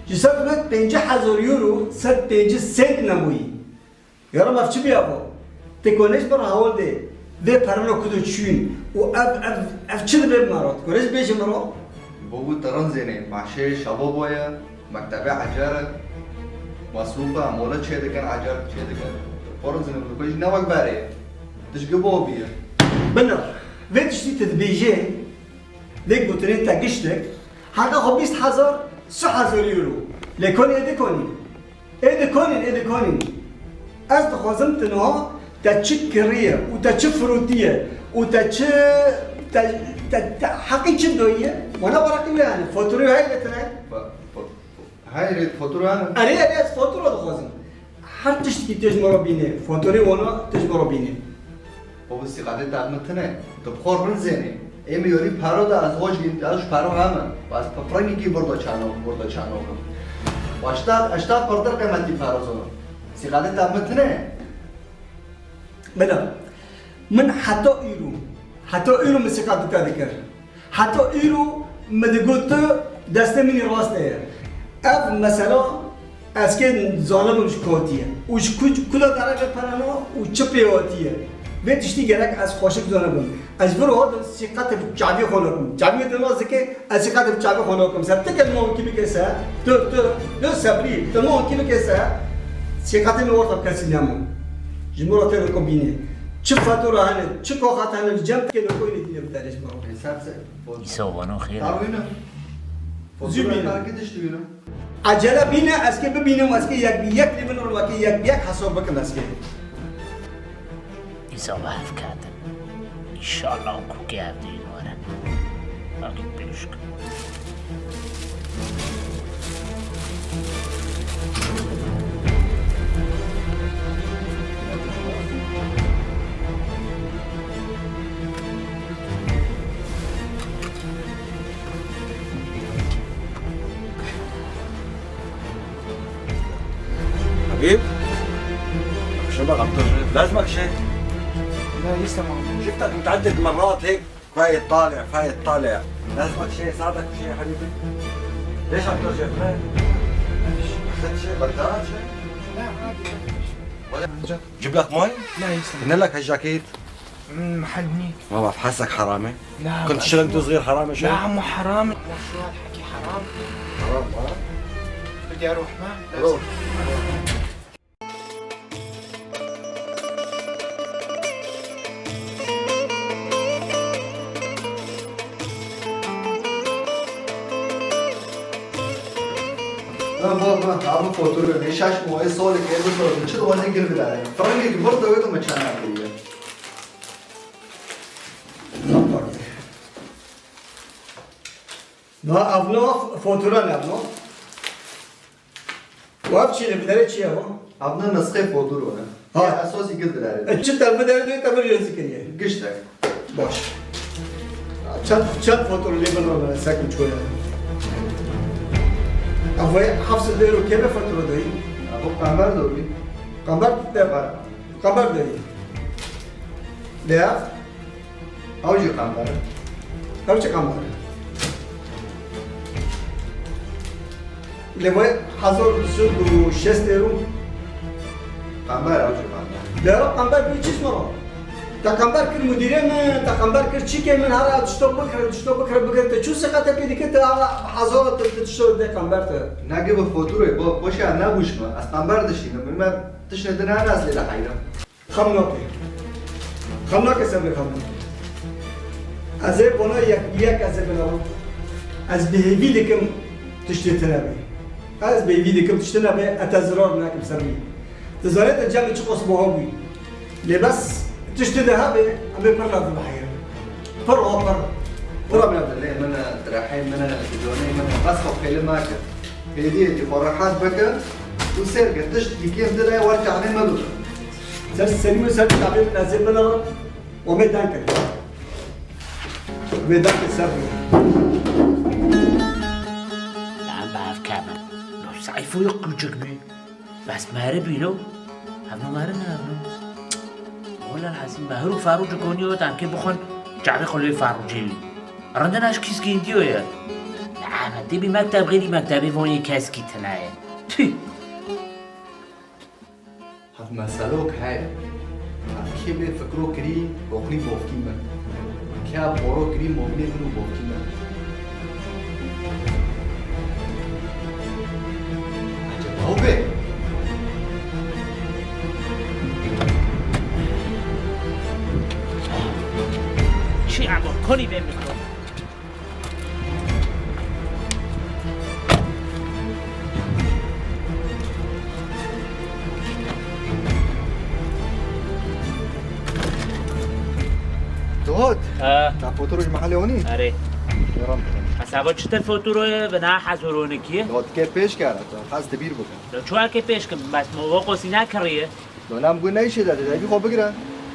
Ji sed û pêncî hezar euro, sed pêncî sent nebûyî. Yarim ev çi bîya bo? Ti konêj bi rahol de vê perana ku tu çûn û ev, ev, ev çi dibe bi me re? Ti konêj bêjî min re? Bo ku te rinzênê, meşê şabo boye, mektebe ecer e, mesrûfa, mola çê dikin, ecer çê dikin. Xwe rinzênê, bi xwe jî ne wek berê ye. Tişt gi bo bîye. Binir, vê tiştî tu dibêjê, vê gotinê te giştek, heqa xwe bîst hezar, sî hezar euro. Lê konê dikonî. Ê dikonîn, ê dikonîn. Ez dixwazim tu niha te çi kiriye û te çi firotiye û te çi, te, te, te heqî çi doyiye? Wana waraqî wê hene. Fotoğrafı heye li tine? Fa-, fa-, fa-, heye, fotoğrafı hene. Erê, erê, ez fotoğrafı dixwazim. Her tiştekî tu ji min re bîne. Fotoğrafı wana tu ji min re bîne. Baba, sîqatê te min tune, tu bi xwe rinzênê. Ê min yorî paro da ez xwe jî, ez ji paro heme. Bas pe pirengekî birdo çano, birdo çano kim. Waşta, eşta pirtir qîmetî paro zono. Sîqatê te min tune. Bila, min heta îro, heta îro min sîqatê te dikir. Heta îro min digot tu destê min ê rast e. Ev mesela ez kê zanibim ji ku hatiye û ji ku, ku de dereve perana û çi pê hatiye. Vê tiştî gerek ez xweşik zanibim. Ez vir hatim sîqetê bi çavê xwe nakim. Çavê te nas dike, ez sîqetê bi çavê xwe nakim. Ser ti kelîme wekî bike se, tu, tu, tu sebrî, tu ne wekî bike se, sîqetê min orta kesî nemo. Ji min re tê li ku bîne. Çi fatura hene, çi kaxat hene, li cem dike li ku yine dîne bi derê ji min re. Hesab se. Îsa vano xêr e. Tarwînim. Zû bînim. Fotoğrafı gidiş duyurum. Acele bîne, ez kê bibînim, ez kê yek bi yek lê bin, wekî yek bi yek hesab bikim ez kê. Îsa bi hev ketin. Înşallah û kûkê hev dîn were. Belkî pêşk. حبيب، شو بقى بترجف؟ لازمك شيء؟ لا، لسه ما عملت. شفتك متعدد مرات هيك، فايت طالع، فايت طالع. لازمك شيء، ساعدك بشيء يا حبيبي؟ ليش عم ترجف؟ ما فيش. أخذت شيء، بردان شيء؟ لا، عادي، ما فيش. ولا عن جد. جيب لك مي؟ لا، يسلم. هنا لك هالجاكيت. من محل منيح. ما بعرف، حاسك حرامي. لا، كنت بس شلون انت صغير حرامي شو؟ لا، مو حرامي. لا، شو هالحكي حرام؟ حرام، ها؟ بدي أروح، ما؟ روح. Ha, bak, bak, abi fotoğrafı, ne şaş mı, o sol, ne bu sol, çıl, o ne gir bir daha. Frangi, burada öyle mi çana kılıyor? Na, avno fotura ne avno? Waf çi li binere çi ya? Avno nusxê fotura ne? Ha. Ya esas ikir dilere. E, çi te binere de te bir yazı kiriye. Giştek. Baş. Çend, çend fotura lê bin rana sek mi çoya? Avay hafsa dero kebe fotura doy. Abu kamber doy. Kamber de. Kamber. Kamber doy. Lê ev? Ew jî qember e. Ew çi qember e? Lê vay hezar du sed û şêst euro. Qember, ew jî qember. Lê ew qember bû çi ji min re? Te qember kir mudîrê min, te qember kir çîkê min, hera tişto bikir, tişto bikir, bikir, te çû siqete pê dikir, te hera hezar te, te tişto de qember te. Nagê bi foturê, bo-, boşa nebûş min. Ez qember dişînim. Min me tiştê din hene ez lê de heyrim. Xem nake. Xem nake, Sebrî, xem nake. Ez ê bona yek bi yek ez ê binama. Ez bi hêvî dikim tiştê tune be. Ez bi hêvî dikim tiştê tune be, ez te zirar nakim, Sebrî. Tu zanî te cem çiqas buha bûyî. Lê bes tiştê de hebe, em ê pir lez biheyirin. Pir û pir. Pir em ê. Dilê min e, direhê min e, dijonê min e, bes xwe xêli make. Hêdî hêdî xwe rehet bike û sêr ke tişt dîkêm dile wer çavê me bibe. Ser serî min ser çavê min ez ê bilirim û me deng kir. Me deng kir ser min. Lan bi hev kevin. No sayfayê qûçik bî. Bes meribî lo. Hevno meri ne hevno. Wela lazim be. Her û Farû cikonî û tam kê bixwin. Çavê xwe lê Farû cêwî. Rindin aş kîskî indiyo ye. Ne, me tê bî mekteb, xêrî mektebê vonê keskî tine ye. Tüh. Hev meselok heye. Hev kê bê fikro kirî, oxlî bofkî min. Kê hev boro kirî, movînê min û bofkî min. Eceba ew bê? Çi abo konî bê min. Dod. Ha. Te fotoro ji mehelê onî? Erê. Ram. Hesaba çi te fotoro ye, bi na hezor onekî ye? Dod ke pêş kere, te xas dibîr bike. Çuwa ke pêş kim, bes mo wo qosî nakiriye. Dolam gu neyşe de, devî xwe bigire.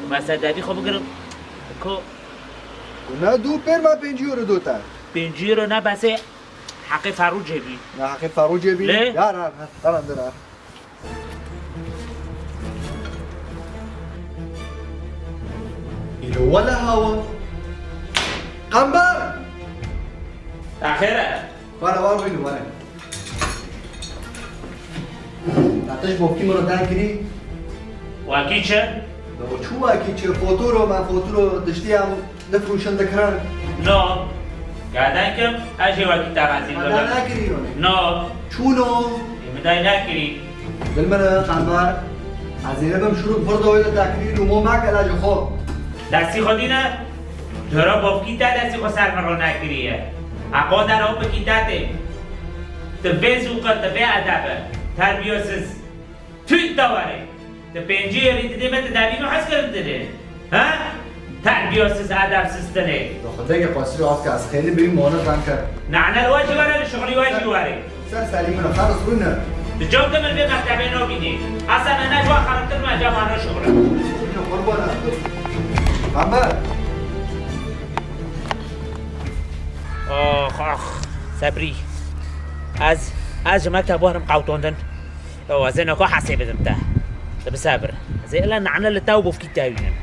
Mesela devî xwe bigirim. Ko? Gu ne du pêr me pêncî euro dota. Pêncî euro ne bese heqê Farû cêbî. Ne heqê Farû cêbî? Lê? Dar, dar, dar, dar, dar. Îro wele hawa. Qember! Axêre. Were, were, bînî, were. Te tişt bofkî min re derkirî? Wakî çi? Do çû wakî çi? Fotoro me, fotoro diştî em difrûşin dikirin. No. Gaden kim? Ez jê wakî te razî Heda bibim. Nekirî yone. No. Çûno. Ê min day nekirî. Dil min e, Qember. Ez ê nebim şirû vir doyê de tekirî û mo meke la ji xwe. Destî xwe dîne? Jora bofkî te destî xwe ser min ro nekiriye. Heqo der ew bikî te tê. Tu vê zûqe, tu vê edebe. Terbiyesiz. Tüy dawarê. Tu pêncî yerî didê me, tu devî min hez kirin didê. Ha? Terbiyesiz, edepsiz tinê. Xwedê ke qasî rast ke ez xêlî bî mona zan ke. Nane wa jî were, li şixulî wa jî were. Ser serî min, xeris rûne. Di cem de min vê mektebê nabînî. Asa me ne ji wan xeribtir me, cem wan şixulî. Qurban ez. Qember. Ax, ax, Sebrî. Ez, ez ji mekteb werim qewtondin. Ew, ez ê neka hesê bidim te. Tu bisebir. Ez ê ila nane li te û bofkî te wînim.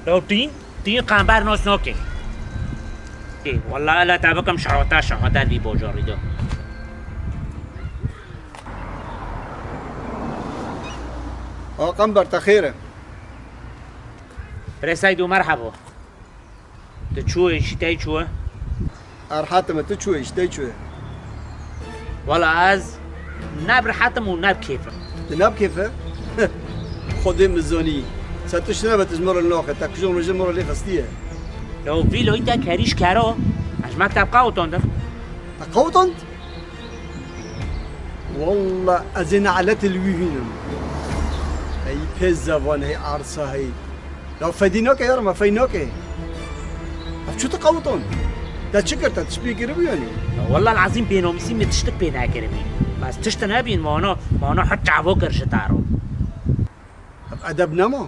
Ew tîn, tîn Qember nas nake. Ê, wela ila te bikim şahata, şahata vî bojarî de. A Qember, te xêr e. Birê Seydo, merhaba. Tu çûyî, ji te çûye? Erhatime, tu çûyî, ji te çûye? Wela ez ne bi rehetim û ne bi kêfim. Tu ne bi kêf e? Xwedê min zanî. Se tu şine be tu ji min re naxe, te kujon rojê min re lê xistiye. Lo vî loyî te kerî ji kero, ez ji mekteb qewtondim. Te qewtond? Walla ez ê ne'letê li wî bînim. Hey pê zevan, hey arsa, hey. Ya fedî nake yar, me fey nake. Ev çû tu qewton? Te çi kir, te tişt pê kiribû yanî? Ya walla lazim pênamîsî min tiştik pê nekiribî. Bes tişt nebîn, mano, mano hut çavo kir ji te ro. Hev edeb nema.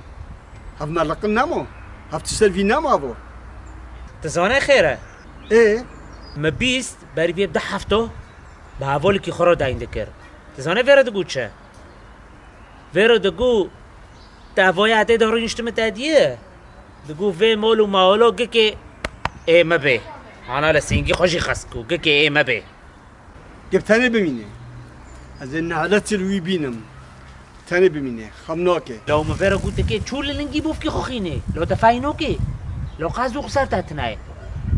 Hev meleqin nema. Hev tişt ser vî nema vo. Tu zanê xêr e? Ê? Me bîst, berî vê du hefto bi hevalekî xwe re deyn dikir. Tu zanê vê re digot çi? Vê re digot, te evoya tê de rûniştime te diye. Digot vê mol û maolo gikê ê me bê. Ana li sîngî xwe jî xist ku gikê ê me bê. Gib tenê bimîne. Ez ê ne'let li wî bînim. Tenê bimîne. Xem nake. Law min vê re gotikê çû li lingî bofkî xwe xînê. Law te fey nokê. Law qaz û xser te tine ye.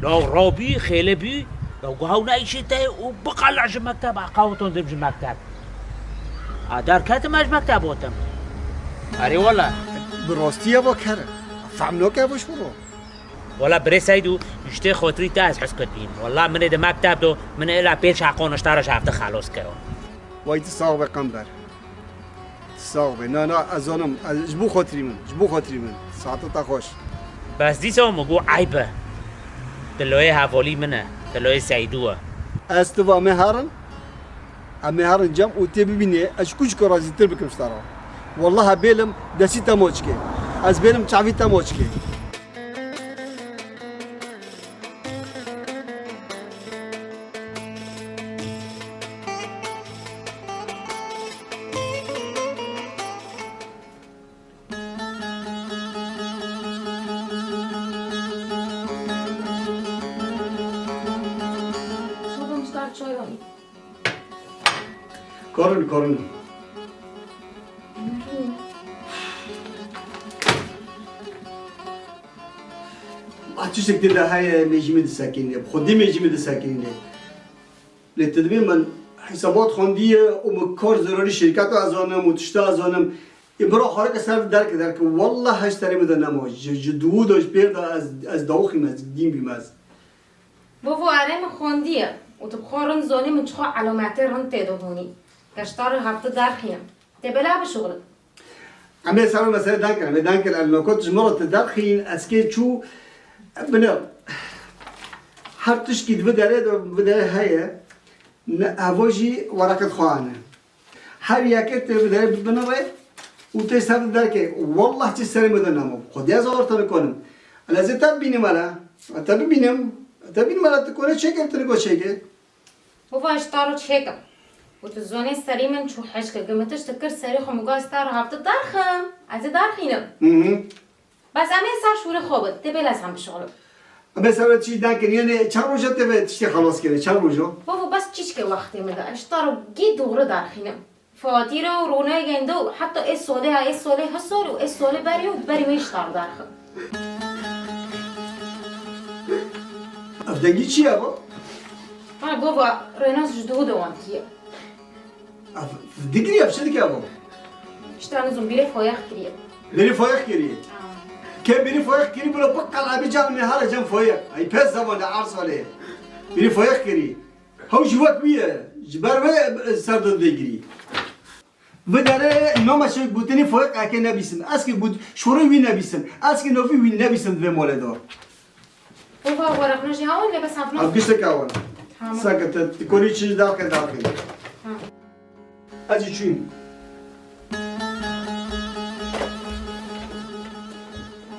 Law rabî, xêle bî. Law guha û neyşê te ye û biqala ji mekteb, a qawton dim ji mekteb. A derketim ez ji mekteb otim. Erê wala. Bi rastî ye va kere. Fehm nake va ji xwe re. Wela birê Seydo, ji tê xotirî te ez hez kir bîm. Wela min ê di mekteb do, min ê la pênc heqon ji te re ji hevdi xelos kiro. Way tu sax be Qember. Tu Sax be. Na, na, ez zanim. Ez, ji bo xatirî min. Ji bo xatirî min. Saeta te xweş. Bes dîsa min got eyb e. Diloyê hevalî min e. Diloyê Seydû e. Ez tu va me herin. Em ê herin cem û tê bibînê. Ez ji kûçika razîtir bikim ji te re. Wallahî bêlim destî te maçikê. Ez bêlim çavî te maçikê. Şoba min ji te re çay anî. Karin, karin. Ah, tiştek tê de heye, mêjî min disekinîne. Bi xwedî mêjî min disekinîne. Lê tu dibî min hesabat xwendiye û min kar zerarî şirketa ez zanim û tişta ez zanim. Ê bira xwe reke ser derke derke. Wallah heş serê min de nema. Ji, ji dû de ji pêr de ez, ez dawixîm ez, dîn bîm ez. Bavo, erê min xwendiye û tu bi xwe rind zanî min çixwe elametê rind tê de hûnî. Te ji te re hevdi derxînim. Tê bela bişuxulin. Em ê ser mesele dan kirin, em ê dan kirin, el nokot ji min re tu derxîn, ez kê çû, bine, her tişkî di vê derê de, vê derê heye, ne, evo jî wereqet xwe ane. Her yekê tê vê derê bibinire û tê ser derkê. Wallah çi serê min de nema. Xwedî ez orta nikonim. Ele ez ê te bibînim ele. Te bibînim. Te bînim ele tu kone çêkir, tu niko çêkir. Bava, ez ji te re çêkim. Û tu zonê serî min çû hişk, gi min tişt kir serê xwe, min got ez te re hevdi derxim. Ez ê derxînim. Hı hı. Bes em ê ser şûrê xwe bin. Tê bê lez hem bişuxulim. Em ê ser çî derkin, yanî çend roja tê vê tiştê xelas kirin, çend roja? Bavo, bes çîçkê wextê min de. Ez ji te re gî doğru derxînim. Fatîre û rûneyê gende û heta ê solê ya, ê solê hisor û ê solê berê û berê wê ji te re derxim. Ev dengî çi ye bo? Ha, bava, Rênas ji dû de wan kiriye. Ev digiriye, ev çi dike bo? Ji te nizûm, bîrê foyex kiriye. Bîrê foyex kiriye? Ha. Ke bîrê foyex kirî, bila bi qelebî can me hale cem foyex. Ay pes zaman de arz hale. Bîrê foyex kirî. Hew jî wek wî ye. Ji ber wê ser de digirî. Vê derê nama şew gotinî foyeq eke nebîsim. Ez ki got-, şorê wî nebîsim. Ez ki novî wî nebîsim di vê molê de. Bava, weraqna jî hawin, lê bes hafna. Ev giştek hawin. Tamam. Seke te, tu konî çi daxil daxil. Ha. Ez jî çûyim.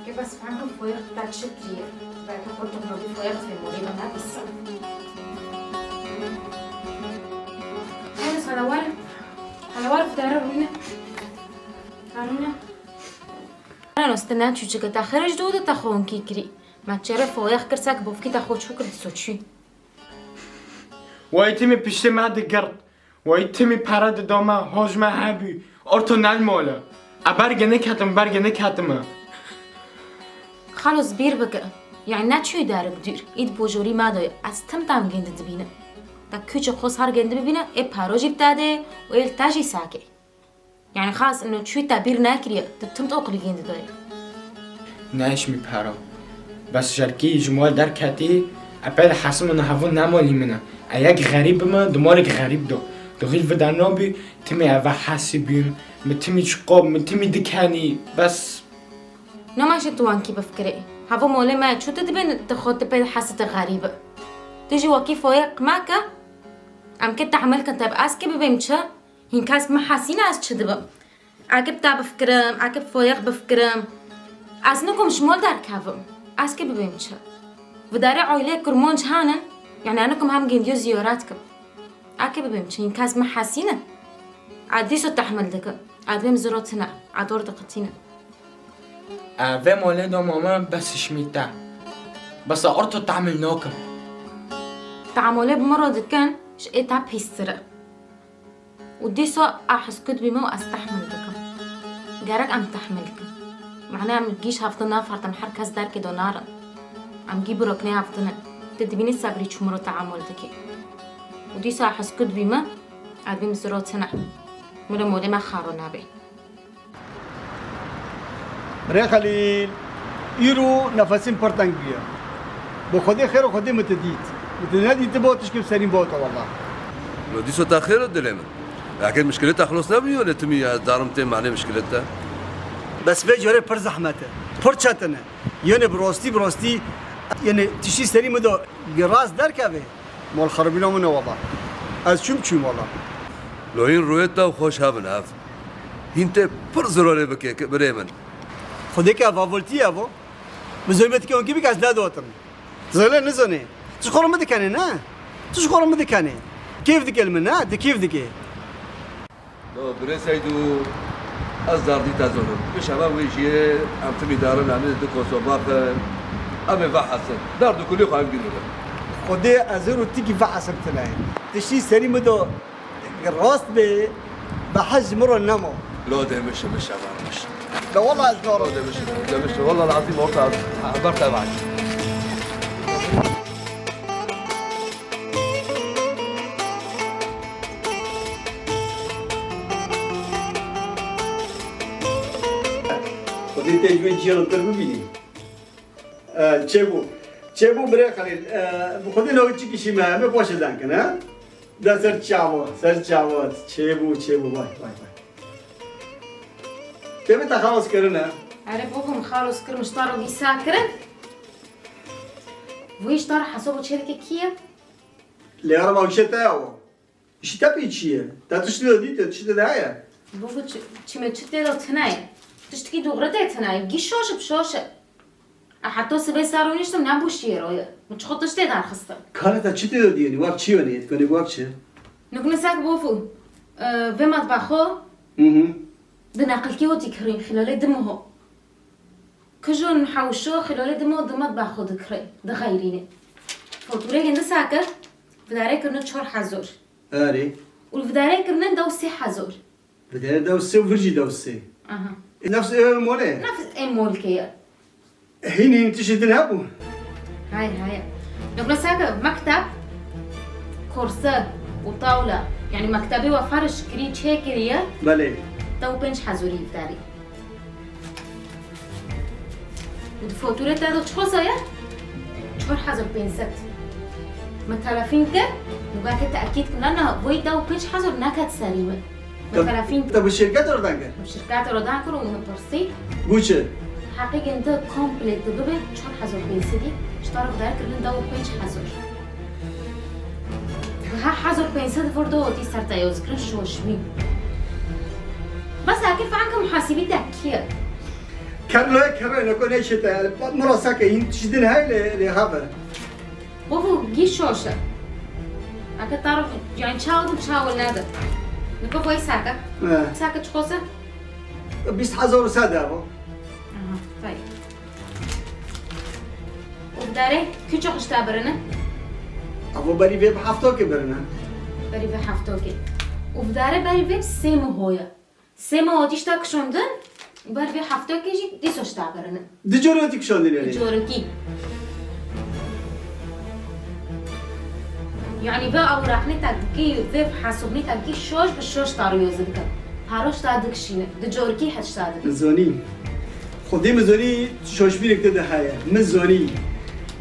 Eke bes fehmim foyeq te çi kiriye? Belki xwe tu navî foyeq fêmorî min nebîse. Hadi sana var. Sana var fitara rûne. Kanûne. Rano, stene çûçike te xirij dû de te xwe winkî kirî. Me çêre foyeq kir sek bofkî te xwe çû kir di soçû. Way timî piştê me digirt. Way timî pere dida me, hoj me hebû. Orto nel mole. E berge neketim, berge neketime. Xalos bîr bike. Yani ne çûyî derik dûr. Îd bojorî me de ye. Ez tim tam gêndi dibînim. Te kûçe xwe sar gêndi bibîne, ê paro jî bi te de û ê li te jî sake. Yani xas ino çûyî te bîr nekiriye, tu tim oqilî gêndi de ye. Neşmî paro. Bes jerkî ji mal derketî, e pê de hesim û hevû nemalî min e. E yek xerîb bime, di malek xerîb do. Di xîl vida nabî, timî eve hesî bîm, min timî çiqab, min timî dikenî, bes. Namaşe tu wankî bifikirê. Hevû molê me çû tu dibên, tu xwe tu pê hesî tu xerîb. Tu jî wakî foye qime ke, em ke tehmil kin te bi ez ke bibêm çi? Hîn kes min hesîne ez çi dibim? Eke bi te bifikirim, eke bi foyex bifikirim, ez nikum ji mol derkevim. Ez kê bibêm çi? Vidarê aileyê kurmanc hene, yani ez nikum hem gêndiyo ziyaret kim. Eke bibêm çi? Hîn kes min hesîne? Ez dîso tehmil dikim. Ez dibêm ziro tine. Ez dor diqitînim. E, vê molê do mama bes şmî te. Bes orto tahmil nakim. Tamolê bi min re dikin, ji ê te pîstir e. Û dîsa a heskut bîme û ez tehmil dikim. Gerek em tehmil kin. Mane em gîş hevdin nafertin, her kes derkê do narin. Em gî biroknê hevdin in. Tu dibînî sebrî çû min re teamul dikî. Û dîsa a heskut bîme, ez bîm ziro tine. Min re molê me xaro nebe. Birê Xelîl, îro nefesîm pir teng bûye. Bi Xwedê xêr û Xwedê min te dît. Min te nedîtiba, tişkî bi serî min bawta wela. Lo dîsa te xêr o dilê min. Eke mişkileta xilos nebû, yone timî ez darim tê manê mişkileta. Bes vê carê pir zehmet e. Pir çetin e. Yone bi rastî, bi rastî, yone tiştî serî min de rast derkeve. Mal xeribîna min e wala. Ez çûm çûm wala. Lo hîn rûyê te û xweş hebin ev. Hîn tê pir zirarê bike, birê min. Xwedê ke ev avoltî ye evo. Min zehmeteke hingî bike ez nedotim. Zele nizane. Tu ji xwe re mi dikenê, ne? Tu ji xwe re mi dikenê. Kêf dike li min, ne? Tu kêf dike. Do, birê Seydû, ez derdî te zonim. Bi şeva wê jiyê em timî darin, em ê di koso baxin. Em ê vehesin. Derd û kulî xwe hingî bibin. Xwedê ez ê rûtikî vehesim tune. Tiştî serî min do. Rast bê, behs ji min re nema. Lo demişim, şevan miş. De wala ez narim. Lo demişim, demişim. Wala lazim orta haber te baş. Xwedê te ji wê ciyana tir bibînî. E, çêbû. Çêbû birê Xelîl. E, bi Xwedê navê çi kişî me, em ê xweş dan kin, he? De ser çawa, ser çawa. Çêbû, çêbû. Vay, vay, vay. Tê bi te xelas kirine. Erê bavê min xelas kir, min ji te re wîsa kirin. Wî ji te re hesaba çêlekê kî ye? Lê ereba wîşê te ya o. Îşî te pê çi ye? Te tiştê de dît, te tiştê de heye? Bû çi, çi me çi tê de tune ye? Tiştekî dûxre tê tune ye. Gî şoş bi şoş e. E, heta sibê ser rûniştim, ne bû şîro ye. Min çi xwe tiştê derxistin. Kare te çi tê de diyeni? Wek çi yönê? Konê wek çi? Nukne sak bofu. E, ve matbaxo. Hı hı. Di naqilkî û tî kirîn xîlalê di miho. Kijon hewşo xilolê dimo di matbaxo dikirê, dixeyrînê. Fotûreyên di sake vidarê kirine çar hezor. Erê. Û vidarê kirine dew sê hezor. Vidarê dew sê û vir jî dew sê. Aha. E, nefs ê mole. Nefs ê molke ye. Hîn hîn tiştê din hebû? Hay hay. Nokna sake mekteb, kurse û tawla. Yani mektebê we ferş kirî, çêkiriye. Belê. Dew pênc hezorî vidarî. Di fotûrê te de çiqas e? Çar hezar pênc sed. Me telefîn kir, nûgake te ekîd kir, na, na, voyî da û pênc hezar neket serî min. Me Te, telefîn te bi şirket oradan kir? Bi şirket oradan kir û min pirsî. Bû çi? Heqî gên te komplê tu bibe çar hezar pênc sedî, ji te re vidarê kirine da û pênc hezar. Her hezar pênc sed vir do tî ser te yoz kirin şoşmî. Bes akir fe'nke muhasibî te kî ye? Kerloye kerloye neko neçete yani. Bak, mirasake hîn tişt din hey lê, lê haber. Bovu gî şoş e. Eke tarif yani çaw dim çaw nede. Niko boy sake. He. Sake çiqos e? Bîst hezar û sed e bu. Aha, tayyip. Û vidarê kî çi xişta birine? Avo berî vê bi heftokê birine. Berî vê heftokê. Û vidarê berî vê sê miho ye. Sê miho tişta kişandin, ber vê heftokê jî dîsa şta birine. Di corokî kişandin yani? Di corokî. Yani vê awraqnê te dikî, vê hesabnê te dikî şoş bi şoş tarîyoz dike. Paroş te dikişîne. Di corokî heşta dike. Nizanî. Xwedê min zonî şoşbîrek te de heye. Min zonî.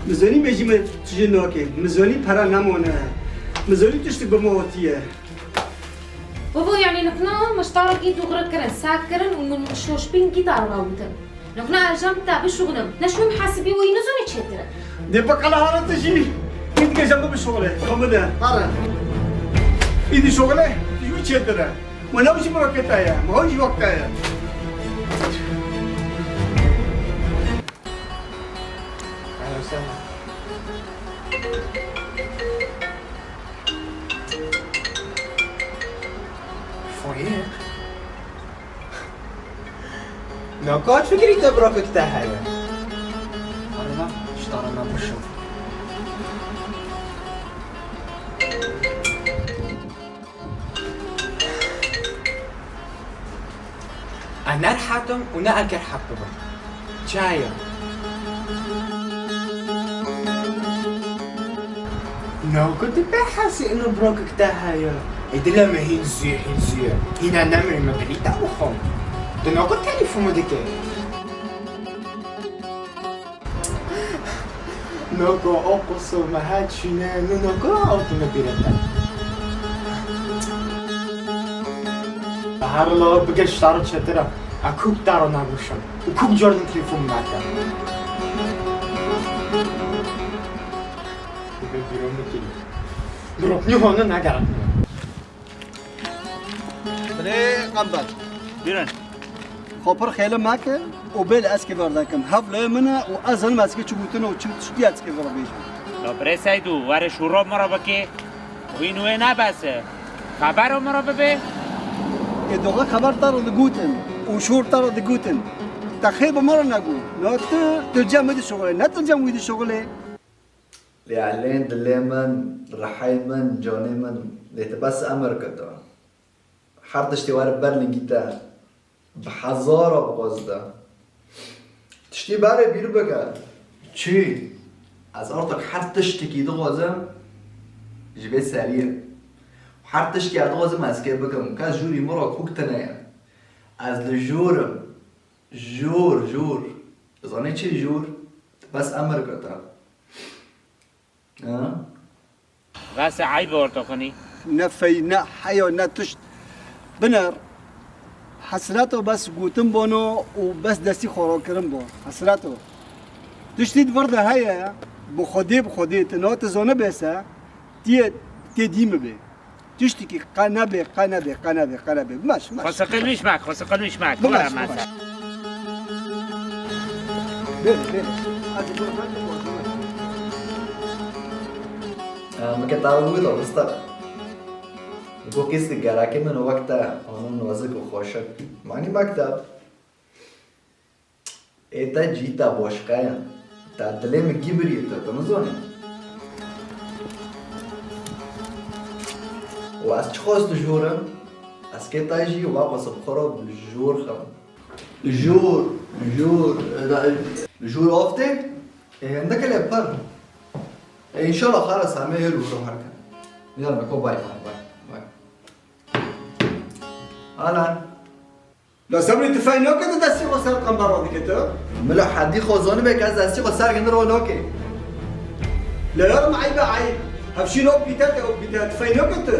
Min zonî me jî me tije nake. Min zonî pera nemane. Min zonî tiştek bi min hatiye. Babo, yani nikna min ji tarokî dûxre kirin, sak kirin û min şoşbîn gî tarwa gotin. Nikna ez jem te bişuxulim. Ne şûm hesibî wî nizonî çêtir e. Dê bi qala hara tu jî. Îdî ke jem bibişuxule. Xwe bide. Hara. Îdî şuxule. Tu jî wî çêtir e. Wina jî miraketa ye. Miho jî wekta ye. Ehlen we sehlen. Foyê? Naka çi fikirî te birokek te heye? Arena, ji te re me bişo. Ez ne rehet im û ne ez ê rehet bibim. Çaye? Nako tu pê hesî ino birokek te heye. Ê dile me hîn zû ye, hîn zû ye. Hîna nemirî me birî te bixwim. Tu nako telîfon min dike? Noko, o qusur me her çîne, nu noko altine pîrete. Her lawa bigel ji taro çetira. A kûk taro naguşan. Û kûk carnin telefon nake. Bigel bîro bikî. Bro, nî hone nagara. Bilê Qember. Bîrin. Xwe pir xêli meke û bê li eskê berdekim. Hev lê min e û ez zanim eskê çi gotin û çi tiştî eskê vira bêjim. La birê Seydo, were şûro min re bikê. Wî nûyê ne bes e. Xebero min re bibê. Ê doxê xeber te re digotin û şûr te re digotin. Te xêr bi min re negot. Na tu, tu cem min dişuxulê, ne tu cem wî dişuxulê. Lê Elên dilê min, rihey min, canê min, lê tu bes emir kir tu. Her tiştê were ber lingî te. Bi hezara bixwazî te. Tiştî berê bîr bike. Çi? Ez artik her tiştekî dixwazim ji vê seriyê. Her tiştekî ez dixwazim ez kê bikim. Kes jûrî min re kûk tune ye. Ez li jûr im. Jûr, jûr. Zanî çi jûr? Bes emir kir te. Ha? Bes e, eyb e ortoxinî. Ne fey, ne heya, ne tişt. Biner. Hesreto bes gotin bono û bes destî xwe rakirin bo. Hesreto. Tiştî di vir de heye, bi Xwedê, bi Xwedê, tu na tu zone bêse, tiyê, tê dî mi bê. Tiştekî qe nebe, qe nebe, qe nebe, qe nebe. Meş, meş. Xwe siqilmiş mek, xwe siqilmiş mek. Bimeş, were bimeş. Bêle, bêle. Hadi dur, hadi dur, hadi dur. Em, ke tawe wî de wista. Go kîs di gerekê min wek te, onun nazik û xweşik. Manî mekteb. Ê te cî te boşqe ye. Te dilê min kî birî te, tu nizanî. Û ez çiqas tu jûr im, ez kê te jî waqas bi xwe re bi jûr xem. Jûr, jûr, e, da, jûr of tê? Ê, hindik lê pir. Ê, înşallah xalas hemê hêl û roh herkin. Yarın ko bay bay, bay, bay. Alan. La Sebrî, tu fey nake tu destî xwe ser Qember re dike tu? Mila hedî xwe zanî be ke ez destî xwe ser gindi ro nake. La yar me eybe eyb. Hevşîn o pîte te, o pîte. Tu fey nake tu?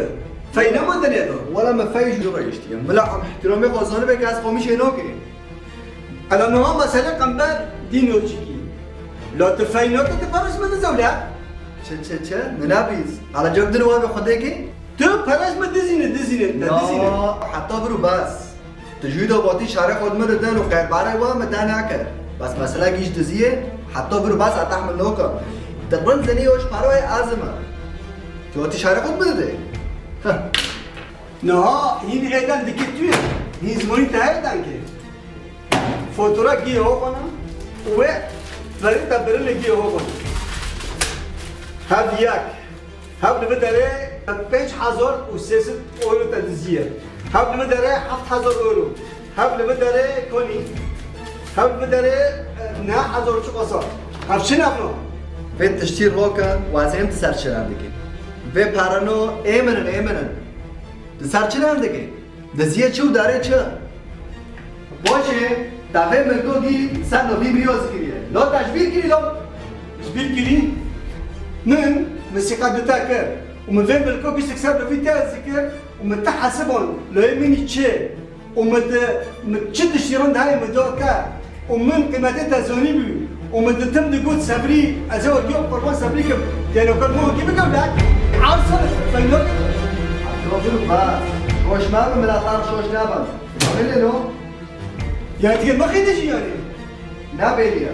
Fey nema dinê de. Wela me fey jû re yiştiye. Mila em ihtiramê xwe zanî be ke ez qomîşê nake. Ela niha mesele Qember dîn o çikî. La tu fey nake tu perij min dizewle. Çi, çi, çi? Min nebîst. Ela cem din wabe Xwedê ki? Tu perij min dizîne, dizîne, te dizîne. Ya, heta bir û bes. Tu jû de gotî şerê xwe di min de den û qerbare we min de nekir. Bes mesele gîş diziyê, heta vir bas etehmil nokim. Di bin zenî yo ji pare wê ezim e. Tu gotî şerê xwe di min de. Niha hîn êden dikî tu yê. Hîn zimanî te heye dengê. Fotora gî ho bana. Û wê verî te birilê gî ho bana. Hev yek. Hev li vê derê pênc hezar û sê sed euro te diziye. Hev li vê derê heft hezar euro. Hev li vê derê konî. Hev li vê derê, e, neh hezar û çiqasa. Hev çi navno? Vê tiştî roke, wazêm di ser çiran dike. Vê parano ê min in, ê min in. Di ser çiran dike. Diziye çi û darê çi? Boşê, te vê milkokî ser novî miyo zikiriye. Lo te ji bîr kirî lo? Ji bîr kirî? Min, min sîqa dite kir. Û min vê milkokî sik ser novî te zikir. Û min te hesibon. Lo yê min çi? Û min di, min çi tiştî rind heye min do te. Û min qîmetê te zonî bû. Û min ditim digot Sebrî, ez ê wekî qurban Sebrî kim. Têno kir min wekî bikim de. Arsa feyno. Abdulkadir bas. Şoş me bi miletan şoş nabin. Bilê lo. Ya dike mixî dijî yanî. Nabêriye.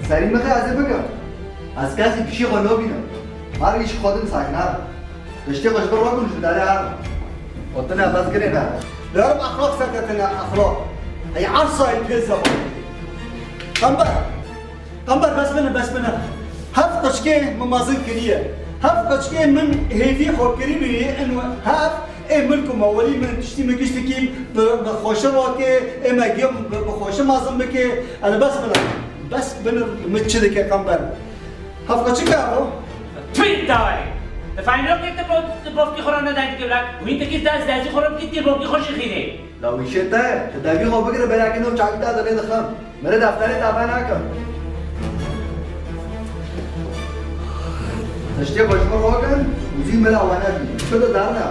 Serî mixê ez ê bikim. Ez kesî pişî xwe nobînim. Her îş xwe din saknar. Tiştê xwe ji vir rakin ji derê herin. Û tune bes girê ne. Lerim exlaq seketine exlaq. Ey ersayî pê zevan. Qember. Qember bes bine, bes bine. Heft qirçikê min mezin kiriye. Heft qirçikê min hêvî xwe kirî bî, in heft ê milk û mawelî min tiştî min giştikî bi, bi xweşi rakê, ê me giya bi, bi xweşi mezin bikê. Ele bes bine. Bes bine min çi dike Qember. Heft qirçik e o? Tûyî dawayê. Di faynokê tu bo-, tu bofkî xwe re nedayî dike wila. Wî tikî dest dezî xwe re bikî tî bofkî xwe jî xînê. La wîşê te, tu devî xwe bigire belekî nû çavî te dilê dixim. Min ê defterê te venakim. Tiştê xwe ji min rakin û zî mila we nebî. Tu de derne.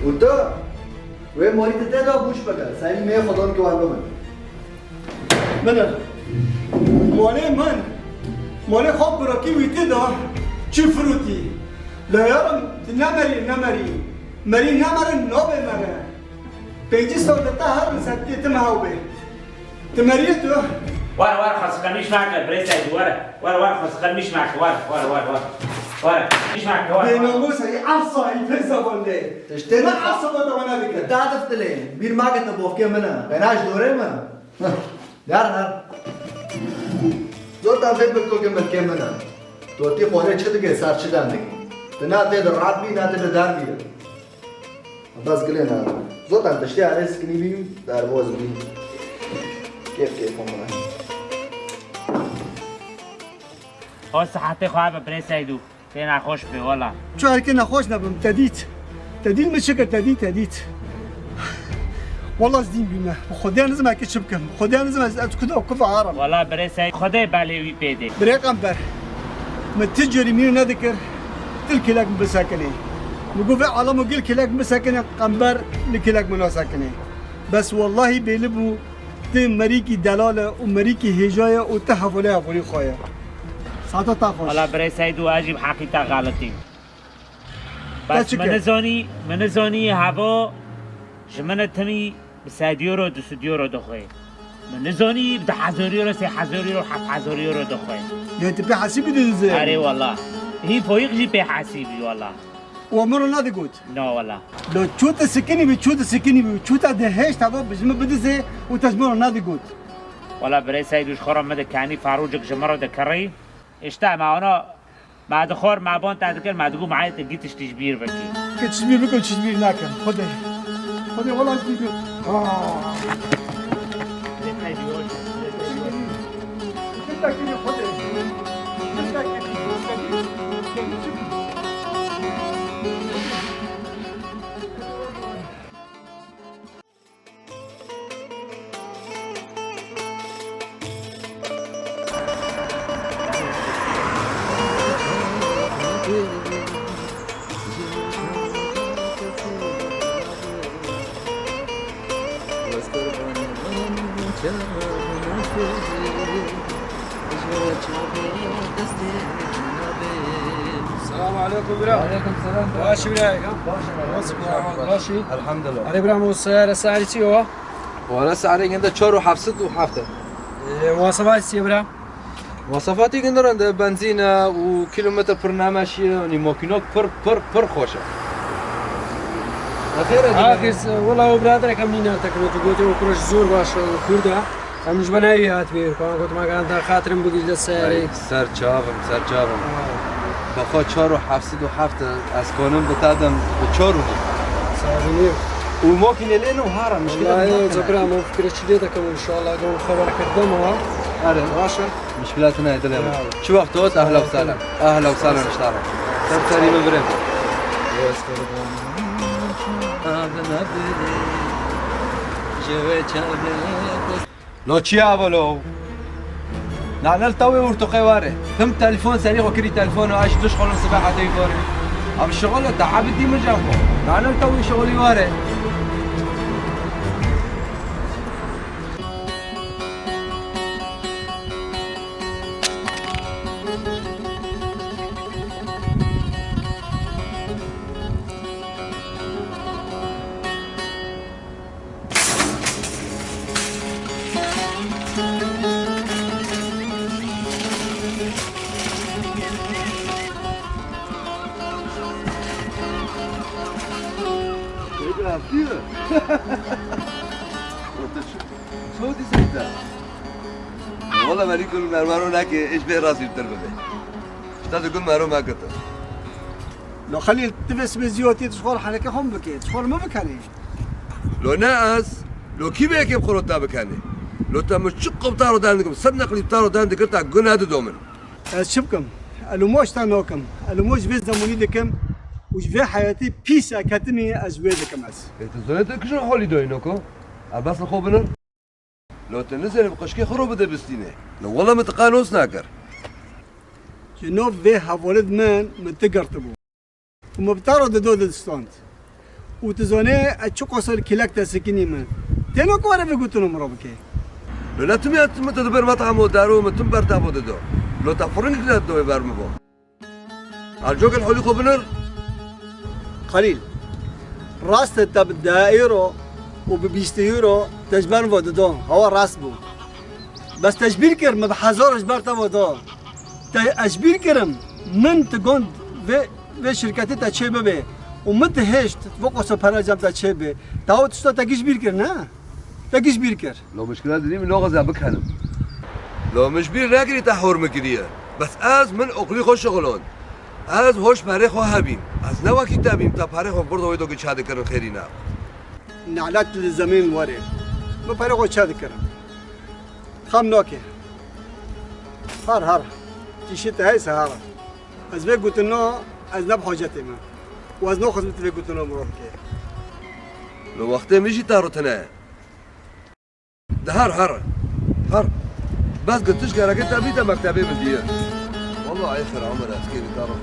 Û tu Wê malî tu tê de bûş bike, serî mê xwe don ki wan bibin. Min e. Malê min. Malê xwe birakî wî tê de çi firûtî. La yarim, tu nemerî, nemerî. Merî nemerin, nabê mere. Pêncî sal di te herin ser tê tim hew bê. Tu meriyê tu? Were, were, xwesiqe miş nake, birê Seydû, were. Were, were, xwesiqe miş nake, were, were, were, were. Were, miş nake, were. Bênamus heyî, efsa heyî, pê zevan lê. Tiştê ne efsa bata wana dike. Dadif dilê, bîr make te bofkê min e. Bena ji dorê min. Yar her. Zotan fê bir kokê milkê min e. Totî xwarê çi dike, ser çi dem dike. Tu na tê di rat bî, na tê di dar bî. Bes gilê ne. Zotan tiştê erê sikinî bî, derboz bî. Kêf kêf min e. O sihetê xwe be birê Seydû. Tê nexweş be wela. Çu erkê nexweş nebim, te dît. Te dît mi çi kir, te dît, te dît. Wela ez dîn bîme. Xwedê nizim eke çi bikim. Xwedê nizim ez, ez kuda kufa aram. Wela birê Seydû. Xwedê belê wî pê dê. Birê Qember. Min ti carî mîr nedikir. Til kilek mi bisekinê. Mi got vê alamo gil kilek mi bisekinê, Qember li kilek mi nasekinê. Bes wellahî bêli bû, ti merîkî delal e û merîkî hêja ye û ti hevolê hevolî xwe ye. Saeta te xweş. Wala birê Seydû, ez jî bi heqî te xelitîm. Te bes çi min kir? Nizanî, min nizanî heva ji min e timî bi sed euro, du sed euro dixwe. Min nizanî bi du hezar euro, sê hezar euro, heft hezar euro dixwe. Lê tu pê hesîbî didizê? Erê wala. Hî Foyîq jî pê hesîbî wala. Û min re nedigot? Na wala. Lo çû te sikinî bî, çû te sikinî bî, çû te dihêşt heva bi ji min bidizê û te ji min re nedigot? Wala birê Seydû, ji xwe re min dikenî, ferûcik ji min re dikirî. Îşte me ana, me dixwar, me ban te dikir, me digot, me te gî tiştî ji bîr bikî. Ke tişt bîr bikim, tişt bîr nakim. Xwedê. Xwedê wala bîr. Aa. Selamun aleyküm bira. Aleyküm selam. Baş bira. Baş. Nasıl bira? Baş. Elhamdülillah. Erê bira, bu seyare saî çi wa? Wala saî ginde çar û heft sed û heft e. Ee, muwasafa çi bira? Muwasafatî ginde rende, benzîn e û kilometre pir nemeşiye, yanî makînak pir, pir, pir xweş e. Xêr e. Axir, wala o biraderek em nîna tekno, tu gotê o kureş zor baş e, Kurd e. Em ji bo neyê hatibê, ka got me ganda xatirim bigirî de serê. Ay, ser çavim, ser çavim. Ha. Bexwe çar û heft sed û heft, ez konim bi te dem bi çar û nîv. Serê nîv. Û makîne lê ne hara, mişkile. Wallahî, cepra, min fikirê çi lê dekim, inşallah, gam xeber kirdim ha. Erê. Baş e. Mişkile tine dilê min. Ya. Çi wext ot, ehla û sehla. Ehla û sehla niştara. Ser serî min birê. Lo çi ye ava lo? Nane li tewê û rtoqê were. Tim telefon serî xwe kirî telefon û eş diş xolin sibe heta wî were. Ev şixul e, te ebidî min cem xwe. Nane li tewê şixulî were. Çawa dî zêde? Wala merî gul mermaro nake, iş bê razî bitir bibe. Şta de gul mero me gete. Lo Xelîl, tu vê sibê ziyotî tu ji xwe re heneke xwe bike, tu ji xwe re min bikenê. Lo ne ez, lo kî vê yekê bi xwe re te bikenê? Lo te min çi qubtaro den dikim, sed neqlî btaro den dikir, te guna dido min. Ez çi bikim? Elûmo ji te nakim. Elûmo ji vê zemunî dikim û ji vê heyetê pîs e ketimî ez ji wê dikim ez. Ê, tu zanî tu kîjan holî doyî noko? Erbas li xwe binir. Lo tu nizêrî bi qişkê xwe re bide bistînê. Lo wela min tu qay nos nakir. Ji nav vê hevalid min, min tu girtibû. Û min bi te re dido didistand. Û tu zanê ez çi qasir kilek te sikinî min. Têna ku were vê gotino min re bike. Lo ne tim ya tim tu diber metamo daro min tim ber te bo dido. Lo te firing kire doyê ber min bo. Ercokên holî xwe binir. Xelîl, rast e te bi deh euro û bi bîst euro te ji ber min ve didon. Hewa rast bû. Bes te ji bîr kir, min bi hezar ji ber te ve da. Te ez ji bîr kirim, min ti gond vê, vê şirketê te çê bibe û min ti hêşt, vê qosa pere cem te çê be. Te o tişta te giş bîr kir, ne? Te giş bîr kir. Lo mişkila dinî min noxaze bikenim. Lo min ji bîr nekirî te hor min kiriye. Bes ez min oqlî xwe şixulon. Ez hoş perê xwe hebîm. Ez ne wekî te bîm te perê xwe birdo wê do ki çadikirin xêrî ne. Nelet li zemîn werê. Min perê xwe çadikirin. Xam nake. Har har. Tîşê te heyse har. Ez vê gotino ez ne bi hacetê me. Û ez naxwazim tu vê gotino min re bike. Li wextê min jî te rutine. De her her. Her. Bes gitiş gereke te bîte mektebê min diye. Walla ay xira Omer ez kêrî te re.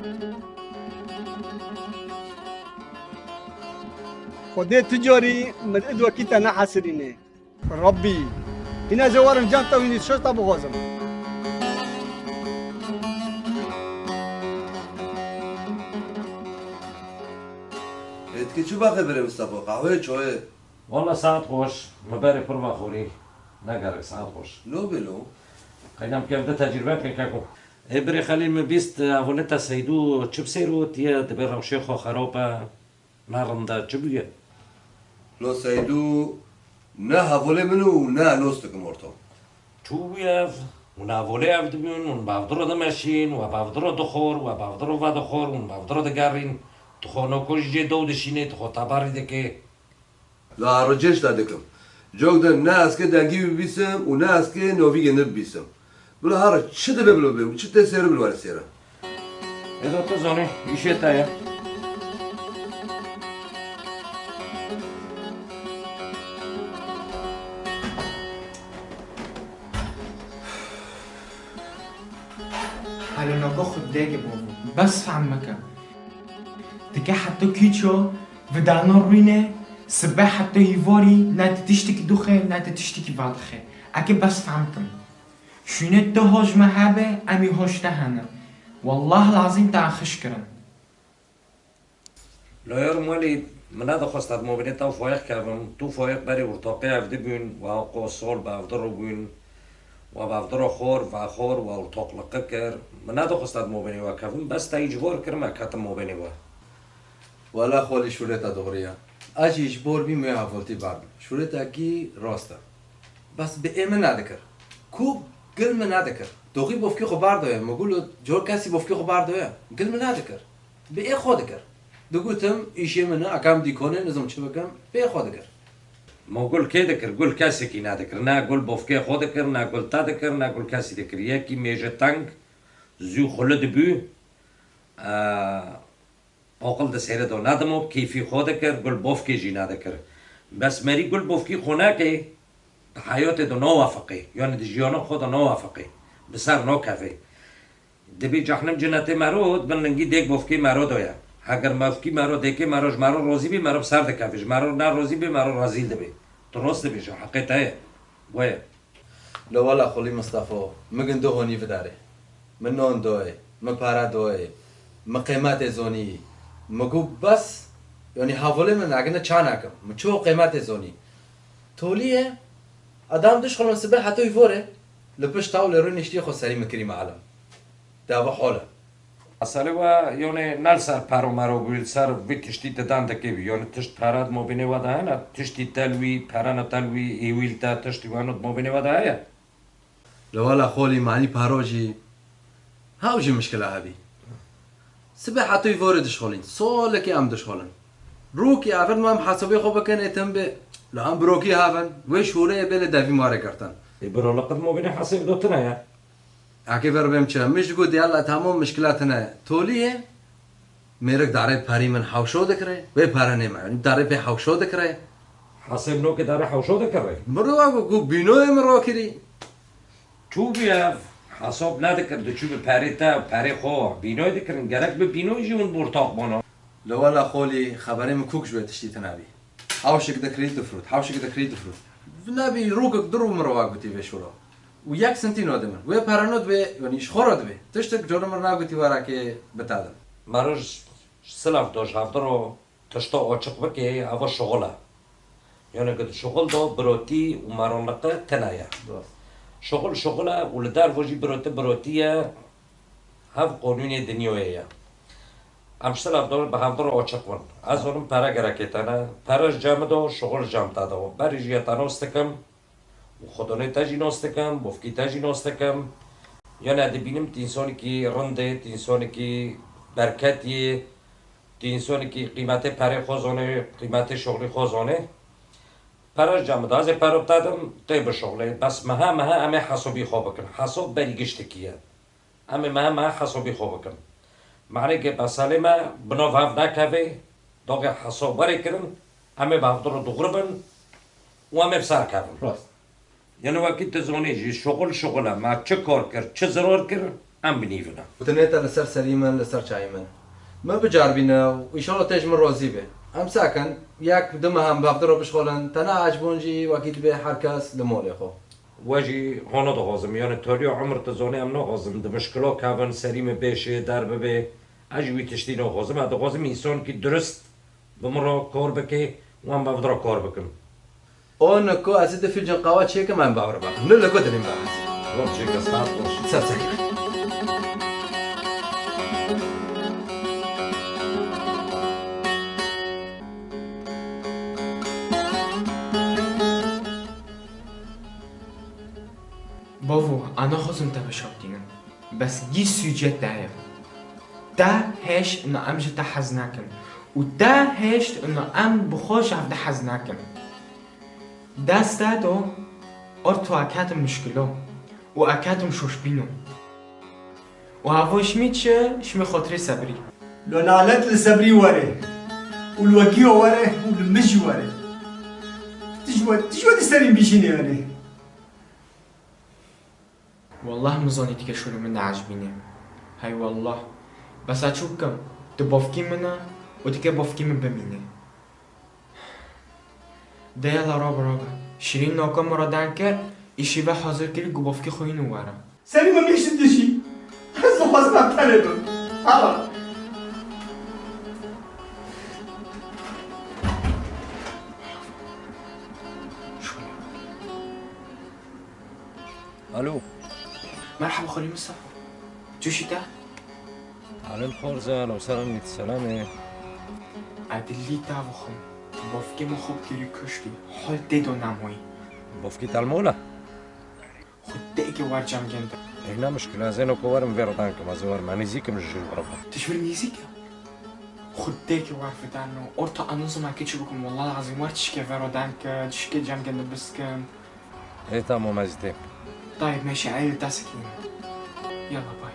Xwedê tu carî min id wekî te nehesirîne. Rabbî, hîn ez ê werim cem te û hîn îşeş te bixwazim. Ê dikê çi baxê birê Mistefa? Qehweyê, çayê? Walla saet xweş, min berê pir vexwirî. Ne gerek, saet xweş. Lo bê lo. Qeydem ke evde tecrübe ke keko. Ê birê Xelîl, min bîst, e, hevalê te Seydû çi bi sêr û tiye, dibê rewşê xwe xerab e. Ne rind e, çi bûye? Lo Seydû ne hevalê min û ne nos dikim orto. Çû bûye ev? Hûn hevalê ev dibûn, hûn bavdiro dimeşîn, we bavdiro dixwar, we bavdiro vedixwar, hûn bavdiro digerîn. Tu xwe noko ji cê dew dişînê, tu xwe teberî dikê. La ricêş te dikim. Cok de ne ez kê dengî bibîsim û ne ez kê novîgê nibibîsim. Bila here çi dibe bilo be û çi tê sêre bil were sêre. Êdo tu zanî, îşê te ye. Halo nako xwe dêke bavo. Bes fehm meke. Dike heta kîço vidana rûne, sibe heta hîvarî, ne ti tiştekî duxe, ne ti tiştekî vadixe. Eke bes fehm kim. Şûnê tu hoj me hebe, em ê hoj te hene. Wallah lazîm te xiş kirin. Loyer Welîd, min nedixwest ez mobînê te û Fayiq kevim. Tu Fayiq berê ortaqê ev dibûn, we qo sol bi evdiro bûn, we bi evdiro xor, vexor, we ortaqliqi kir. Min nedixwest ez mobînê we kevim, bes te îcbor kir, me ketim mobînê we. Wela xolî şûrê te doğru ya. Ez jî îcbor bîm wê hevaltî berdim. Şûrê te kî rast e. Bes bi ê min nedikir. Ku gil min nedikir. Doxî bofkî xwe berdoye. Mi gul cor kesî bofkî xwe berdoye. Gil min nedikir. Bi ê xwe dikir. Digotim, îşê min e, ekam dîkonê, nizim çi bikim, bi ê xwe dikir. Ma gul kê dikir? Gul kesekî nedikir. Ne gul bofkê xwe dikir, ne gul te dikir, ne gul kesî dikir. Yekî mêje teng, zû xuli dibû, e, aqil di sêre de nedimo, kêfî xwe dikir, gul bofkê jî nedikir. Bes merî gul bofkî xwe neke, di heyatê de nawefiqê, yanî di jiyana xwe de nawefiqê, bi ser nakeve. Dibî cehnim cinetê mero, di bin lingî dêk bofkê mero de ye. Heger mefkî mero, dêkê mero ji mero razî bî, mero bi ser dikeve. Ji mero ne razî bî, mero rezîl dibî. Tu rast dibêjî, heqê te ye. Wê ye. Lo wela xulî Mistefa, mi gindu honî vidarê. Mi non doyê, mi para doyê, mi qêmetê zonî. Mi gu bes, yanî hevolê min egine çanakim. Mi ço qêmetê zonî. Tolî ye, adam dişxulin sibe hetoy vore, li pişt tawlê rûniştî xwe serî mi kirî melim. Dava hol e. Meselê we, yonê ne li ser pero mero bû, li ser vî tiştî didan dikê bû. Yonê tişt pere di mobînê we de hene, tiştî te li wî, perena te li wî, êwîl te, tiştî weno di mobînê we de heye? Li wela xolî manî pero jî, hew jî mişkila hebî. Sibê hetûyî vorê dişxolîn, solekê em dişxolin. Rûkî evin em hesabê xwe bikin ê tim bê. Li em birokî havin, wê şûreyê bê li devî marê girtin. Ê biro li qit mobînê hesêb do tune ye. Akê ver bêm çi? Min ji got, yalla, tamam, mişkila tune. Tolî ye. Mêrik darê perî min hewşo dikire. Wê pere nême. Darê pê hewşo dikire. Hesêb nokê darê hewşo dikire. Min ro got, got bînoyê min rokirî. Çû bû ev? Hesab nedikir, diçû bi perê te, perê xwe. Bînoy dikirin. Gerek bi bînoy jî hûn bi ortaq bana. Li wela xolî xeberê min kûk ji wê tiştî tune bî. Hewşik dikirî difrût, hewşik dikirî difrût. Nebî rûkek du rû min re wa gotî vê şûlo. Û yek sentî nodê min. Wê pere nodibê, yanî ji xwe re dibê. Tiştek cor min re nagotî were kê bite din. Mero ji silav do ji hevdiro tişto oçiq bikê, evo şixul e. Yanî ku di şixul do birotî û meronliqe tune ye. Rast. Şixul şixul e û li dervo jî birotî birotî ye. Hev qonûnê dinyayê ye. Em ji silav do bi hevdiro oçiq bin. Ez zonim pere gerekê te ne. Pere ji cem do, şixul ji cem te do. Berî jî ye te nos dikim. Û xwedonê te jî nos dikim, bofkî te jî nos dikim. Yanî dibînim tînsonekî rindê, tînsonekî berketiyê, tînsonekî qîmetê perê xwe zonê, qîmetê şixulî xwe zonê. Pere ji cem da, ez ê pero te dim, tê bişixulê. Bes meha meha em ê hesabî xwe bikin. Hesab berî giştekî ye. Em ê meha meha hesabî xwe bikin. Merêkê beselê me bi nav hev nekevê, doxê hesab werê kirin, em ê bi hevdiro dûr bin û em ê bi ser kevin. Rast. Yanî wekî tu zonî jî şixul şixul e, me çi kar kir, çi zirar kir, em bi nîv ne. Gotinê te li ser serî min, li ser çayê min. Min bicaribîne û înşallah tê ji min rozî be. Em sakin, yek du meh em bi hevdiro bişixulin, te neecibûn jî wekî dibe her kes li molê xwe. We jî hona dixwazim, yanî tariya umir tu zonî em naxwazim di mişkilo kevin, serî min bêşê, der bibê. Ez jî wî tiştî naxwazim. Ez dixwazim însanekî durist bi min re kar bike û em bi hevdira kar bikin. O niko ez ê du fîlcin qawa çêkim, em bi hevdira bixin. Niko dilê min bixin. Tamam, çêke, saet xweş. Ser ser. Bavo, ez naxwazim te bişoptînim. Bes gî sûcê te ye. Te hêşt û em ji te hez nakin. Û te hêşt û em bi xwe ji hev de hez nakin. Dest te do, orto eketim muşkilo. Û eketim şoşbîno. Û havo şimî çi, şimî xotirê sebrî. Lo nalet li sebrî were. Û li wekiyo were û li min jî were. Tu ji we, tu ji we di serî bîşînê wenê. Wallah min zanî dike şûlê min neecibîne. Hey wallah. Bes ez çi bikim? Tu bavkî min e û dike bavkî min bimîne. De yala rabe rabe. Şirîn naka min re deng kir, îşî ve hazir kirî ku bavkî xwe yîn û were. Serî min bîşt dijî. Ez dixwazim em tenê bim. Hala. Alo. Merhaba xwelî Mustafa. Cûşî te? Alin xorze, lo selam mit selamê. Edilî te vixwim. Bavkê min xwe kirî kuştî. Hol tê do namoyî. Bavkî te li mol e? Xwedê ke war cem gende. Ê, ne muşkil, ez ê noko werim vê re dankim, ez ê werim, ez nêzîkim ji jin werim. Tu ji vir nêzîk e? Xwedê ke war fidan no. Orta anûzim eke çi bikim, wallah lazim war tişkê vero danke, tişkê cem gende biskim. Ê, tamam, ez têm. Tayyip, meşe, eyo, te sikîne. Yalla, bay.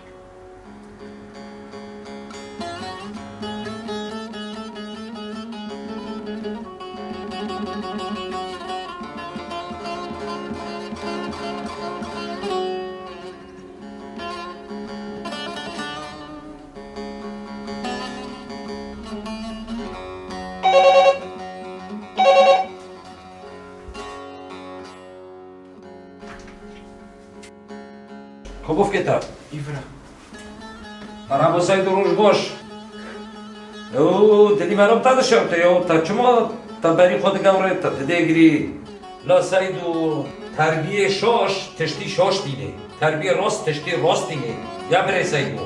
Xwe bifkete. Îvra. Merhaba Seydo, roj baş. Ew dilî mero te dişewte ya, te çima te berî xwe digewre, te didê girî? La Seydo, terbiyê şaş tiştî şaş tîne. Terbiyê rast tiştî rast tîne. Ya birê Seydo.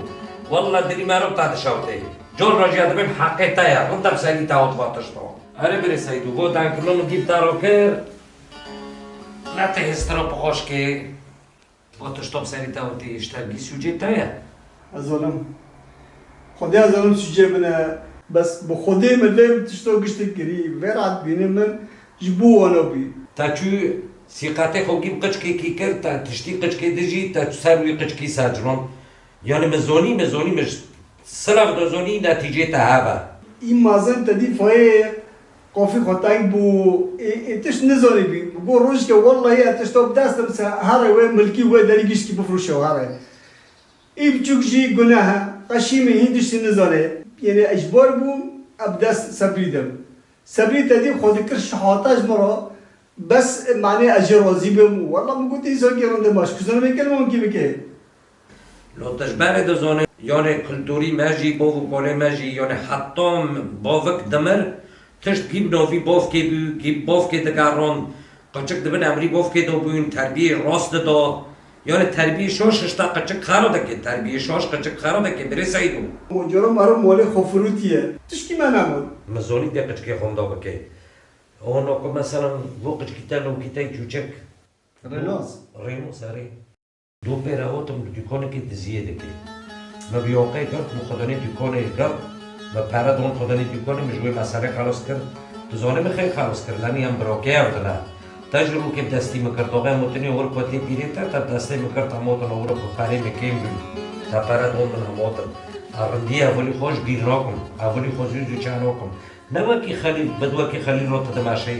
Walla dilî mero te dişewte. Cor rojya dibêm heqê te ye. Rinda bi serî te hat va tişto. Erê birê Seydo, bo dengkirno min gîp te ro kir. Ne te hêstira bi xweş kê. O tişto bi serî te û tê ji te gî sûcê te ye? Ez zalim. Xwedê ez zalim sûcê min e. Bes bi Xwedê min vê tişto giştik kirî. Vê re dibînim min ji bo wana bûyî. Te çû sîqetê xwe gî bi qiçkekî kir, te tiştî qiçkê dijî, te çû ser wî qiçkî ser ciwan. Yanî min zonî, min zonî, min ji silav de zonî, netîcê te hev e. Î mazin te dî fayê Qafî xwe teng bû, ê, ê tişt nizanî bî. Got rojke wellahî ez tişta bi dest im se here wê milkî wê derî gişkî bifroşe here. Ê biçûk jî guneh e. Qeşî min hîn tiştî nizane. Yanî ez ji bar bûm, Ev dest Sebrî de. Sebrî te dî xwe dikir şihata ji min re. Bes, manê ez jê razî bim û wela min gotî, însakî rind e, ma ji ku zanibê kelma winkî bike? Lo te ji berê dizanî, yanê kulturî me jî, bav û kalê me jî, yanê heta bavik dimir, tişt gî bi navî bavkê bû, gî bavkê digerand, qiçik di bin emrî bavkê de bûn, terbiyê rast dida. Yanê terbiyê şaş hişta qiçik xera dike, terbiyê şaş qiçik xera dike, birê Seydo. Oncora mero malê xwe firûtiye. Tişkî me negot. Min zanî dê qiçikê xwe da bike. Ona ku meselan, bo qiçkî te lokî te çûçik. Rênoz. Rênoz, erê. Du pêre otim li dûkanekî diziyê dike. Me bi yoqeyê girt, min xwedanê dûkanê girt, me pere dan xwedanê dûkanê, min ji wê meselê xelas kir. Tu zanî min xêr xelas kir, lenî em birokê ev dine. Te ji rûkê destî min kir, doxê em otinê wir ku tê pîrê te, te destê min kir, te motin ewro ku perê min kêm bû. Te pere dan min em otin. Te rindiyê evilî xwe ji bîr nakim, evilî xwe zû zû çê nakim. Ne wekî Xelîl, bi wekî Xelîl re tu dimeşê.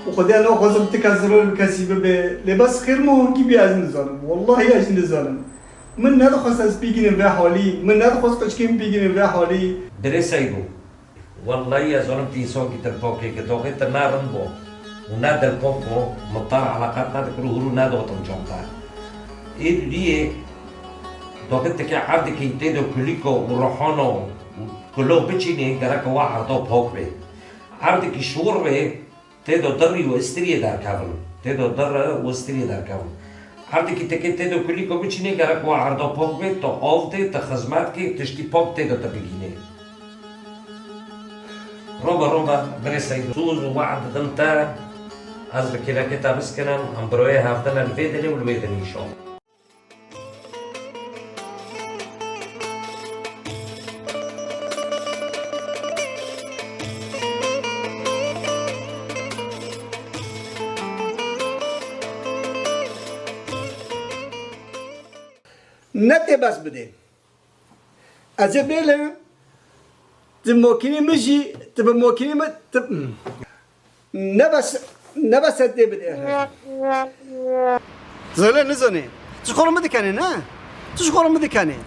Û Xwedê naxwazim ti kes zirar bi kesî bibe, lê bes xêr me hûn kî bî ez nizanim. Wellahî ez jî nizanim. Min nedixwest ez bigînim vê halî, min nedixwest qiçkê min bigînim vê halî. Birê Seydo, wellahî ez zanim tu însankî dilpakê, ki doxê te ne rind bo û ne dilpak bo, min te re eleqet nedikir û hûrû nedotim cem te. Ê dudiyê doxê tike erdikî tê de kulîko û rohano û kulo biçînê, gereke wa erda pak be. Erdikî şor be, tê de dirî û istiriyê derkevin. Tê de dirî û istiriyê derkevin. Erdikî teke tê de kulîko biçînê, gerek wa erda pak bê, tu av tê, tu xizmet kê, tiştî pak tê de tu bigînê. Robe, robe, birê Seydo. Soz û we'd didim te, ez bi kêlekê te biskinim, em bi royê hevdin e li vê dinê û li wê dinê înşallah. Ne tê bes bidê. Ez ê bêlim, ti makînê min jî, ti bi makînê min, ti, ne bes, ne bes tê bidê. Zêle nizanê. Tu ji xwe re min dikenê, ne? Tu ji xwe re min dikenê.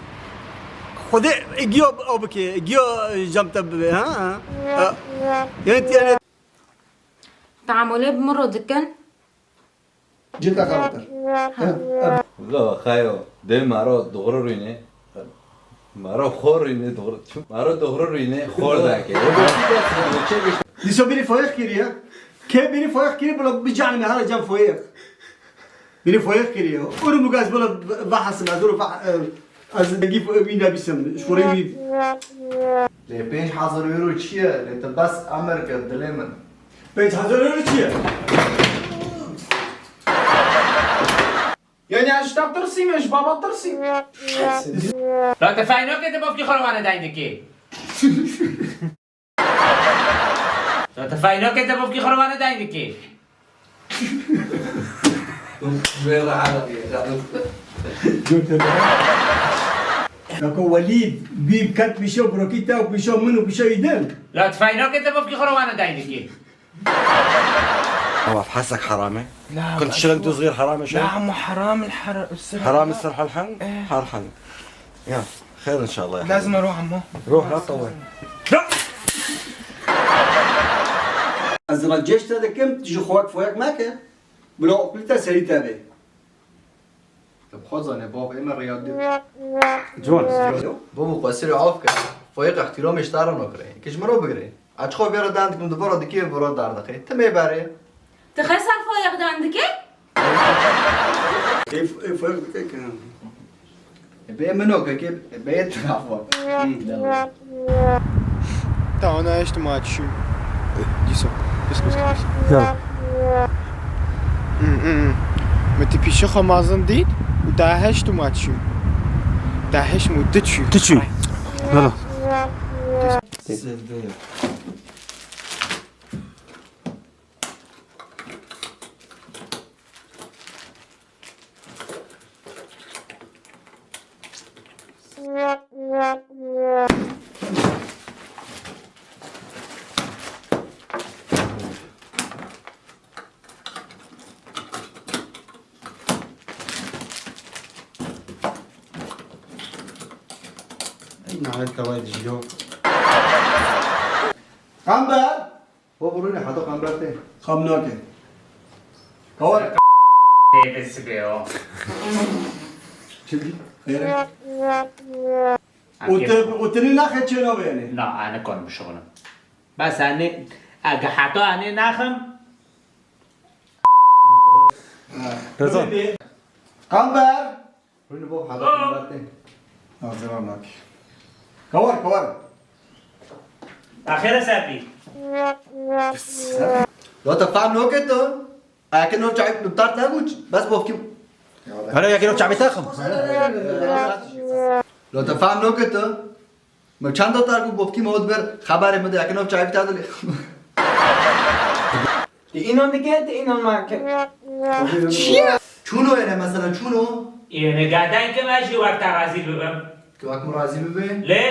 Xwedê giya aw bike, giya cem te bibe, ha? Ha. Yani, yani. Teamulê bi min re dikin. Cî te xebatir. Wilo, xeyo, dê mero doğru rûnê. Mero xor rûnê, doğru. Mero doğru rûnê, xor dake. Dîsa bîrî fayiq kiriye. Kê bîrî fayiq kiriye, bila bicanime, hele cem fayiq. Bîrî fayiq kiriye. Uru bu gaz bila vahasim, ez uru va-, e, ez dengî wî nebîsim. Şorê wî. Lê pênc hezar euro çi ye? Lê tu bes emir kir dilê min. Pênc hezar euro çi ye? Yani ez ji te tirsîme, ji baba tirsîme. La te feyno ke te bavkî xwe re wane deng dikê. La te feyno ke te bavkî xwe re wane deng dikê. Wê re Erebî, Erebî. Nako Welîd, bî ket pîşo birokî te û pîşo min û pîşo îdin. La tu feyna ke te bavkî xwe re wane deng dikî. Ama hesek herame. La, Kul şirek du zgîr herame şey. La, ama haram el har-, sir. Haram sir halhan. Eh. Harhan. Ya, xêr inşallah. Lazim ruh ama. Ruh la tawe. Ez ra ceş te dikim, tu ji xwek fwek meke. Bila okulî te serî te bê. Te bi xwe zanê, bab, ê me rêya dê. Ciwan. Bab û qesirê af kir. Fayîq îhtîramê ji te re nakire. Ki ji min re bigire. Ez çixwe vê re dan dikim, di vê re dikê, vê re dar dixê. Timê berê. Tu xwe ser Fayîq dan dikê? Ê, ê, Fayîq dike ki. Bê min o kekê, bê trafo. Hı. Tamam, ne işte maçım. Dîsa. Kıs, kıs, kıs. Ya. Hı, hı, hı. Mı ti pişi xamazın değil, daha heşt maçım. Daha heşt mu dıçı. Dıçı. Hala. Sevdi. Ey, nahal tawayê dijî yo. Qamber! Ho, burûne, heta qamber tê. Xam nake. Kawar. Tê bi sibê o. Çi bî? Xêr e? Û tu, û tu nî naxe çê navê yanê? Na, ane kon bişixulim. Bes ane, ege heta ane naxim. Ha. Rezan. Qamber! Rûnê bo heta qamber tê. Hazir nake. Kawar, kawar. Axire ser bî. Ya te fehm noke tu? Eke nov çavî bi tart nebû, bes bofkî. Hele yekê nov çavî taxim. Lo te fehm noke tu? Me çend tar ku bofkî me hot ber xeberê me de eke nov çavî ta dilê. Te înan dike, te înan nake. Çi ye? Çûno yene mesela, çûno? Yene gadan kim ez jî wek te razî bibim. Tu wek min razî bibe? Lê?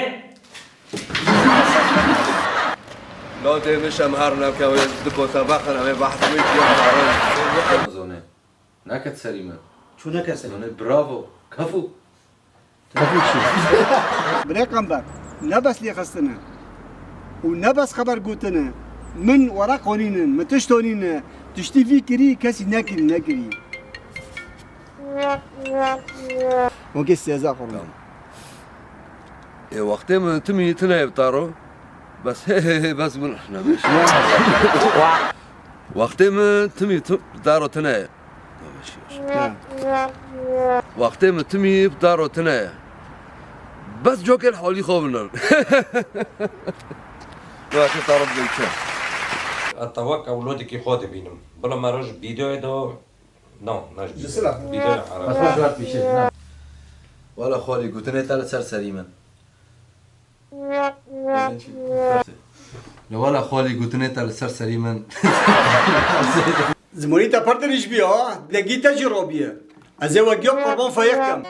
Lo dê min şem her navke wê di kota vexin, em ê behs wê ciya xarin. Zone. Neket serî min. Çû neke serî. Zone, bravo. Kefû. Kefû çi? Birê Qamber, ne bes lêxistine û ne bes xeber gotine. Min weraq honînin, min tişt honîne. Tiştî vî kirî kesî nekirî, nekirî. Wekî sêza xwe. Tamam. Ê, wextê min timî tune ye bi taro. Bes, bes min, ne, bes. Wextê min timî tu-, bi taro tune ye. Ne, bes. Ha. Wextê min timî bi taro tune ye. Bes cokê li holî xwe binin. Wextê taro dibê çi? Ez tewek ewlodekî xwe dibînim. Bila me roj vîdeoyê do No, ne ji Ji bî. Sila. Bî de Ereb. Bas, bas, bas, bir şey, ne? Wala xalî, gotinê te li ser serî min. Ne wala xalî, gotinê te li ser serî min. Zimanî te pir dirêj bî ha, dilekî te jî rabiye. Ez ê wek ya qurban feyek kem.